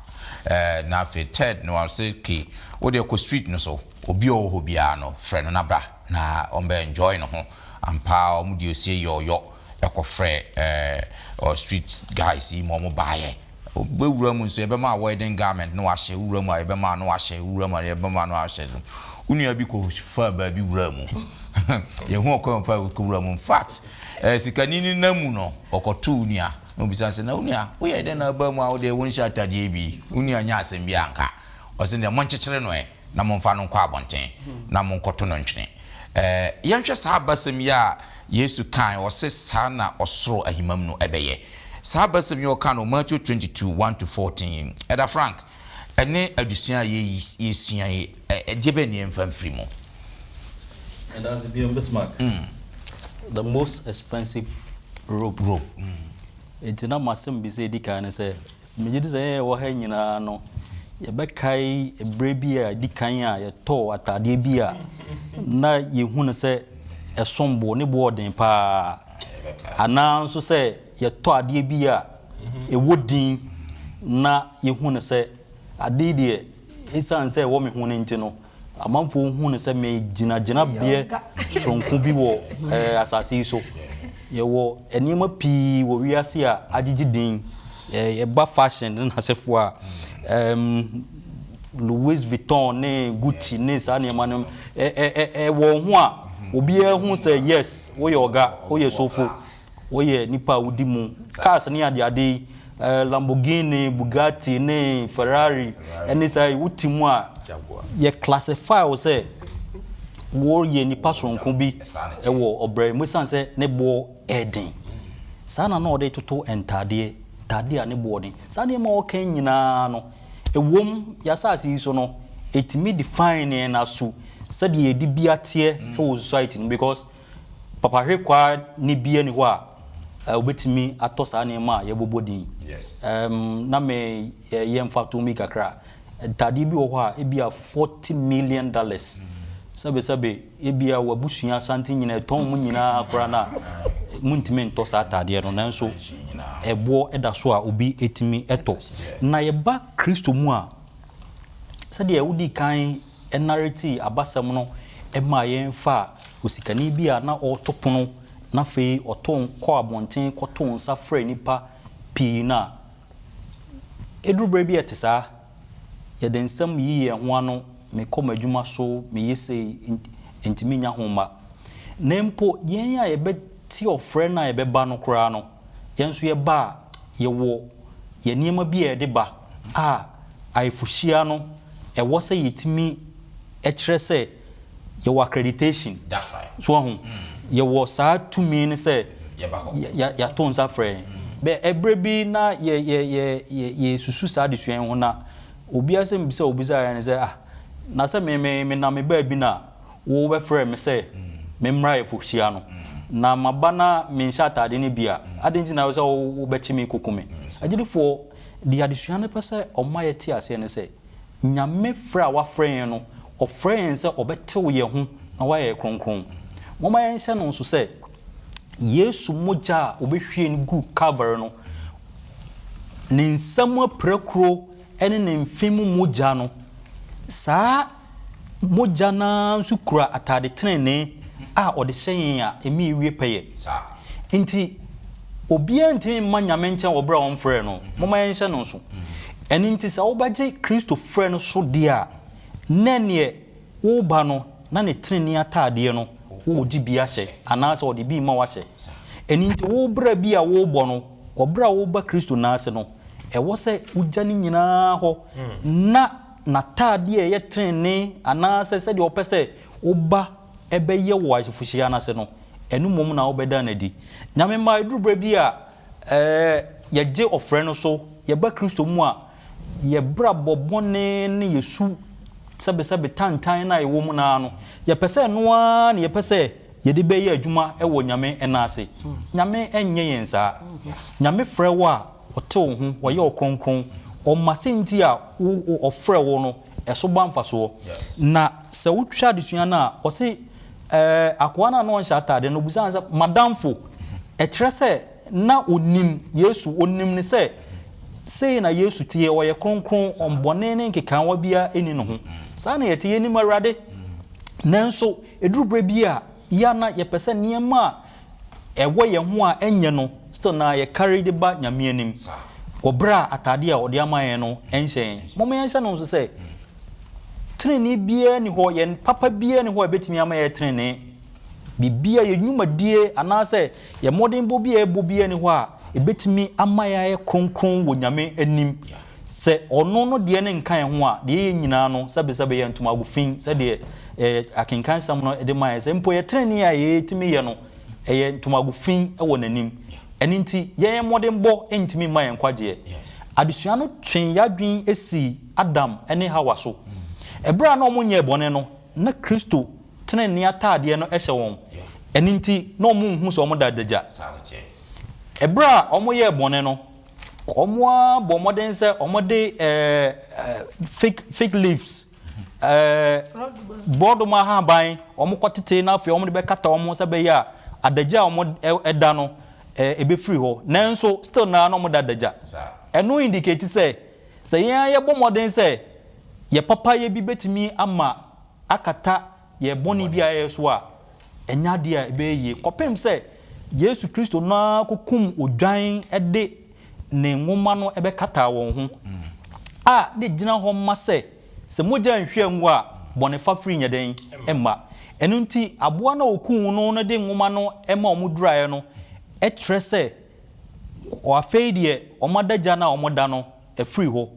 Na afei third no ɔse ke wo deɛ kɔ street no so obi a ɔwɔ hɔ biara no frɛ no na bra na ɔmbɛ enjoy ne ho. Ampa ara wɔn deɛ osie yɛ ɔyɔ kɔfrɛɛ street guys yi ma wɔbaeɛ. Wobɛwura mu nso, yɛbɛma wo wedding garment na wahyɛ, wowura mu a yɛbɛma no wahyɛ, wowura mu a yɛbɛma no ahyɛ. Wo nua bi kɔ faa baabi wuraa mu. Yɛhu ɔkwan ɔfa kɔwura mu. In fact, eh, sikani no nam mu no, ɔkɔtoo wo nua na obisa sɛ, na wo nua, woyɛ dɛn na aba mu a wodeɛ wonhyɛ atadeɛ bi? Wo nua nyɛ asɛm bi anka. Ɔse deɛ monkyekyere no ɛ. na momfa no nkɔ abɔnten, na monkɔto no ntwene. Ɛɛ, yɛnhwɛ saa abasɛm yi a Yesu kae, ɔse saa na ɔsoro ahemam no bɛyɛ. Saa abasɛm yi a ɔkaa no wɔ Matthew 22, 1-14 yi, Ɛda Frank, ɛne adesua a yɛresua yi, ɛdeɛ bɛn na yɛmfa mfiri mu? Ɛda ase bio, Bismarck. The most expensive robe. Robe. Enti na m'asɛmmisa a edi kan ne sɛ, Megye di sɛ yɛn a yɛwɔ ha nyinaa no, yɛbɛkae bere bi a edi kan a yɛtɔɔ ataadeɛ bi a na yehu no sɛ ɛsom bo, ne bo yɛ den paa, anaa nso sɛ yɛtɔ adeɛ bi a ɛwɔ din na yehu no sɛ ade yi deɛ, esiane sɛ ɛwɔ me ho no nti no, Amanfoɔ hu no sɛ megyina gyinabeɛ soronko bi wɔ asase yi so. Yɛwɔ nneɛma pii wɔ wiase a agyegye din. Yɛba fashion ne n'asefoɔ a, Louis Vuitton ne Gucci ne saa nneɛma no, ɛwɔ ho a, obiara hu sɛ yes, woyɛ ɔga, woyɛ sofo, woyɛ nipa a wodi mu. Cars ne adeade yi, Lamborghini, Bugatti ne Ferrari ne saa yi, wote mu a, yɛ classify wo sɛ woyɛ nipa soronko bi wɔ ɔbra yi mu esiane sɛ ne boɔ yɛ den. Saa na na ɔde toto ntaadeɛ, ntaadeɛ a ne boɔ den. Saa nneɛma a ɔka yi nyinaa no, ɛwom yɛn asase yi so no, ɛtumi define yɛn aso sɛdeɛ yɛde bi ateɛ wɔ society no mu because Papahwekwaa ni biara nni hɔ a obetumi atɔ saa nneɛma a yɛbobɔ din yi. Na me yɛ mfatoho bi kakra. Ntadeɛ bi wɔ hɔ a ebia $40 million. Sɛbesɛbe, ebia w'abusua santen nyinaa, ɛtɔn mu nyinaa koraa no a, muntumi ntɔ saa ataadeɛ no. Nanso ɛboɔ da so a obi tumi tɔ. Na yɛba Kristo mu a, sɛdeɛ wodii kan narratee abasɛm no maa yɛn faa osikani bi a na ɔreto pono na afei ɔtoo kɔɔ abɔnten kɔtoo nsa frɛɛ nnipa pii no a, ɛduru berɛ bi a ɛte saa. Yɛde nsɛm yiyi yɛn ho ano, mekɔ m'adwuma so, meyɛ sei, enti mennya ho mma. Na mpo yɛn a yɛbɛte ɔfrɛ no a yɛbɛba no koraa no, yɛn nso yɛba a, yɛwɔ yɛn nneɛma bi a yɛde ba a ayefohyia no, ɛwɔ sɛ yɛtumi kyerɛ sɛ yɛwɔ accreditation. So wahu? Yɛwɔ saa tumi no sɛ yɛato nsa frɛ yɛn. Bɛ ɛberɛ bi na yɛ yɛ yɛ yɛ yɛsusu saa adesua yi ho na obi asɛm bisa a obisaa yɛn ne sɛ ah na sɛ me me menam me baabi na wobɛfrɛɛ me sɛ memmra ayeforɔhyia no, na maba na menhyɛ atade no bi a, adɛn nti na ɛwɔ sɛ wobɛkye me kɔku me? Agyidifoɔ, deɛ adesua no pɛ sɛ ɔma yɛte aseɛ ne sɛ, Nyame frɛ a wafrɛ yɛn no, ɔfrɛ yɛn sɛ ɔbɛtew yɛn ho na wayɛ yɛn kronkron. Momma yɛnhyɛ no nso sɛ, Yesu mogya a ɔbɛhwiee no guu Kalvary no, ne nsa mu apirakuro ne ne mfe mu mogya no, saa mogya no ara nso kura atade tenenee a ɔde hyɛ yɛn a emi ewie pɛyɛ. Nti, obiara ntumi mma Nyame nkyɛn wɔ berɛ a ɔmfrɛɛ no. Momma yɛnhyɛ no nso. Ɛno nti sɛ wobɛgye Kristo frɛ no so deɛ a, na ɛneɛ woreba no na ne tenenee ataadeɛ no woregye bi ahyɛ anaasɛ ɔde bi rema woahyɛ. Ɛno nti wo bra bi a worebɔ no, wɔ berɛ a woreba Kristo nan ase no, ɛwɔ sɛ wogya ne nyinaa hɔ na N'ataadeɛ a ɛyɛ tenenee anaasɛ sɛdeɛ ɔpɛ sɛ woba bɛyɛ wɔ ayefohyia no ase no, ɛno mmom na wobɛda no adi. Nyame mma, ɛduru berɛ bi a, yɛgye ɔfrɛ no so, yɛba Kristo mu a, yɛ brabɔ bɔne ne yɛ su sɛbesɛbe tantan no a yɛwɔ mu no ara no, yɛpɛ sɛ ɛno ara na yɛpɛ sɛ yɛde bɛyɛ adwuma wɔ Nyame nan ase. Nyame nyɛ yɛn saa. Nyame frɛ wo a, Ɔte wo ho, ɔyɛ wo kronkron, ɔma sɛ nti a wo ɔfrɛ wo no, ɛso ba mfasoɔ. Na sɛ wohwɛ adesua no a, ɔse ɛɛ akoa no a na ɔnhyɛ ataadeɛ no, ɔbisaa no sɛ, Madamfo, ɛkyerɛ sɛ na ɔnim Yesu, ɔnim no sɛ sei na Yesu teɛ, ɔyɛ kronkron, bɔne ne nkekaawa biara nni ne ho. Saa na yɛte, yɛnim Awurade. Nanso ɛduru berɛ bi a, yɛ a na yɛpɛ sɛ nneɛma a ɛwɔ yɛn ho a ɛnyɛ no still na yɛ carry de ba Nyame anim wɔ berɛ a ataadeɛ a ɔde ama yɛn no ɛnhyɛ yɛn. Momma yɛnhyɛ no nso sɛ tenenee biara nni hɔ, yɛn papa biara nni hɔ a ɛbɛtumi ama yɛayɛ tenenee. Biribiara, yɛn nnwumadie anaasɛ yɛn mmɔdenbɔ bi a yɛbɔ biara nni hɔ a ɛbɛtumi ama yɛayɛ kronkron wɔ Nyame anim. Sɛ ɔno no deɛ no nka yɛn ho a, deɛ yɛyɛ nyinaa no, sɛbesɛbe yɛ ntomago fi, sɛdeɛ akenkansɛm no de ma yɛn sɛ mpo yɛ trenee a yɛtumi yɛ no, ɛyɛ ntomago fi wɔ n'anim. Ɛno nti, yɛn mmɔdenbɔ ntumi mma yɛn nkwagyeɛ. Adesua no twee yɛn adwene sii Adam ne Hawa so. Ɛberɛ a na wɔnyɛɛ bɔne no, na Kristo tenenee ataadeɛ no hyɛ wɔn. Ɛno nti, na wɔnhu sɛ wɔda adagya. Ɛberɛ a wɔyɛɛ bɔne no, Wɔabɔ mmɔden sɛ wɔde fig fig leaves, borɔdoma ahaban, wɔkɔtete na afei wɔde bɛkata wɔn ho sɛ ɛbɛyɛ a adagya a wɔda no ɛbɛfiri hɔ. Nanso still naa na wɔda adagya. Ɛno indicate sɛ sɛ yɛn ara yɛbɔ mmɔden sɛ yɛ papayɛ bi bɛtumi ama akata yɛn bɔne bi a yɛyɛ so a, ɛnyɛ adeɛ a ɛbɛyɛ yie kɔpem sɛ Yesu Kristo no ara kɔkum odwan de ne nwoma no bɛkataa wɔn ho, a na ɛgyina hɔ ma sɛ, sɛ mogya anhwie angu a, bɔne fafiri nyɛ dɛn? Mma. Ɛno nti, aboa no a wɔkuu no no de nwoma no ma wɔduraeɛ no kyerɛ sɛ afei deɛ wɔn adagya no a wɔda no firii hɔ.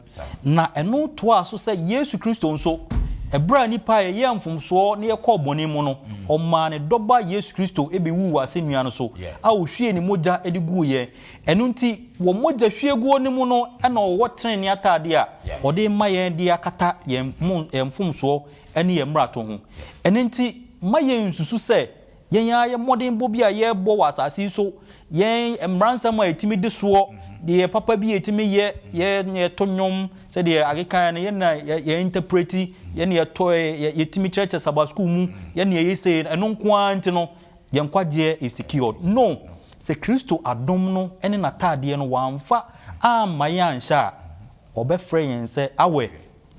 Na ɛno toaa so sɛ Yesu Kristo nso, ɛberɛ a nnipa a yɛyɛɛ mfomsoɔ na yɛkɔɔ bɔne mu no, ɔmaa ne Dɔba Yesu Kristo bɛwuu wɔ asɛnnua no so, a ɔhwiee ne mogya de guu yɛn. Ɛno nti, wɔ mogya hwieguo no mu no na ɔwɔ tenenee ataadeɛ a ɔde rema yɛn de akata yɛn mfomsoɔ ne yɛn mmarato ho. Ɛno nti, mma yɛnnsusu sɛ Yɛn ara yɛn mmɔdenbɔ bi a yɛrebɔ wɔ asase yi so, yɛn mmaransɛm a yɛtumi di soɔ, deɛ papa bi a yɛtumi yɛ, yɛn na yɛto nnwom, sɛdeɛ akekaeɛ no, yɛn na yɛ interpreti, yɛn na yɛtɔ, yɛtumi kyerɛkyerɛ Sabbath school mu, yɛn na yɛyɛ sei, ɛno nko ara nti no, yɛn nkwagyeɛ is secured. No! Sɛ Kristo adom no ne n'ataadeɛ no wamfa amma yɛn anhyɛ a, ɔbɛfrɛ yɛn sɛ, Awɛ,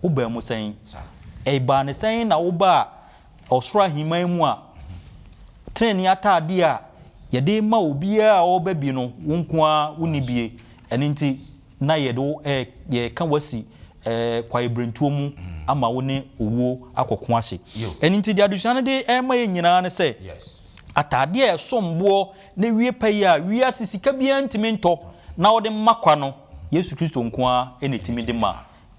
wobaa mu sɛn? Ɛbaa no sɛn na wobaa? Ɔsoro ahemman mu a, tenenee ataadeɛ a yɛde rema obiara a ɔreba bi no, wo nko ara wonni bie. Ɛno nti, na yɛde wo ɛ, yɛreka wo asi ɛ, kwaebirentuo mu ama wo ne owuo akɔko ahye. Ɛno nti, deɛ adesua no de rema yɛn nyinaa ne sɛ, ataadeɛ a ɛsom boɔ na ɛwie pɛ yi a wiase sika biara ntumi ntɔ na wɔde ma kwa no, Yesu Kristo nko ara na ɛtumi de ma.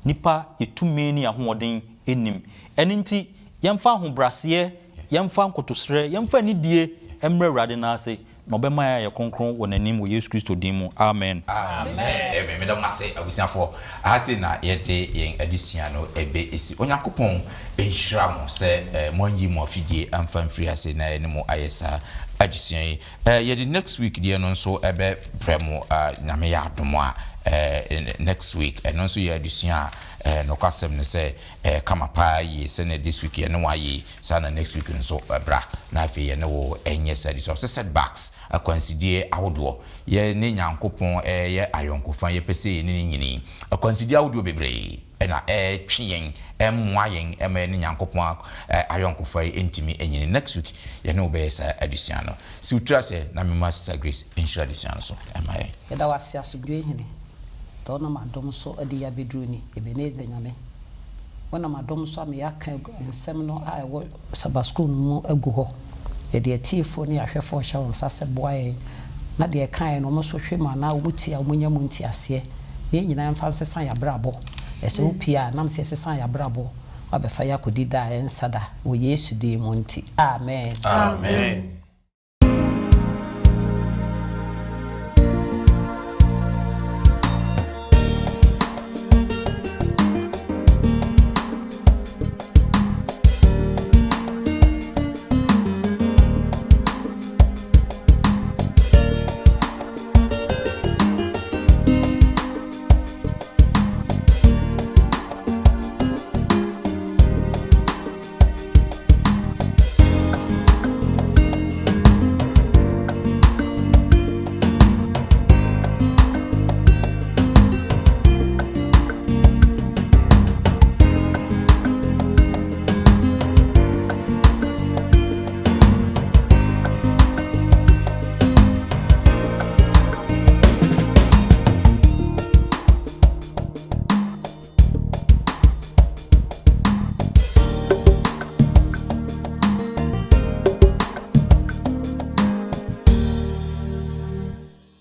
Nnipa yɛ tumi ne ahoɔden nnim. Ɛno nti, yɛmfa ahobrɛaseɛ, yɛmfa nkotosrɛ, yɛmfa anidie mmrɛ Awurade nan ase, na ɔbɛma yɛayɛ kronkron wɔ n'anim wɔ Yesu Kristo din mu, amen. Amen amen meda mo ase abusuafoɔ aha sei na yɛde yɛn adesua no ɛbɛsi Onyankopɔn nhyira mo sɛ moanyi mo afidie amfa mfiri ase na yɛne mo ayɛ saa adesua yi yɛde next week deɛ no nso ɛbɛ brɛ mo Nyame yɛ adom a next week ɛno nso yɛ adesua a nokwasɛm ne sɛ Ɛyɛ kama paa yie sɛnea this week yɛne wo ayɛ yi, saa na next week nso bra na afei yɛne wo nyɛ saa adesua. Ɔse setbacks, akwansideɛ ahodoɔ. Yɛne Nyankopɔn reyɛ ayɔnkofa, yɛpɛ sɛ yɛne no nyini. Akwansideɛ ahodoɔ bebree na ɛretwe yɛn, ɛmmoa yɛn ma yɛne Nyankopɔn ayɔnkofa yi ntumi nyini. Next week yɛne wo bɛyɛ saa adesua no. Si wo tiri ase na mema Sister Grace nhyira adesua no so mma yɛn. Yɛda wo ase asomdwoe hene. Dɛ ɔnam adom so de yɛ abɛduru ni, Ebenezer Nyame. Wonam adom so ama yɛaka nsɛm no a ɛwɔ Sabbath School no mu agu hɔ. Yɛde atiefoɔ ne ahwɛfoɔ hyɛ wo nsa sɛ boa yɛn na deɛ ɛkaeɛ no wɔn nso hwɛ mu anaa wɔn tie a wɔnya mu nteaseɛ na yɛn nyinaa mfa nsesa yɛn abrabɔ. Ɛsɛ wopie a, nam sɛ yɛsesa yɛn abrabɔ, woabɛfa yɛn akɔdi da a ɛnsa da wɔ Yesu din mu nti, amen. Amen.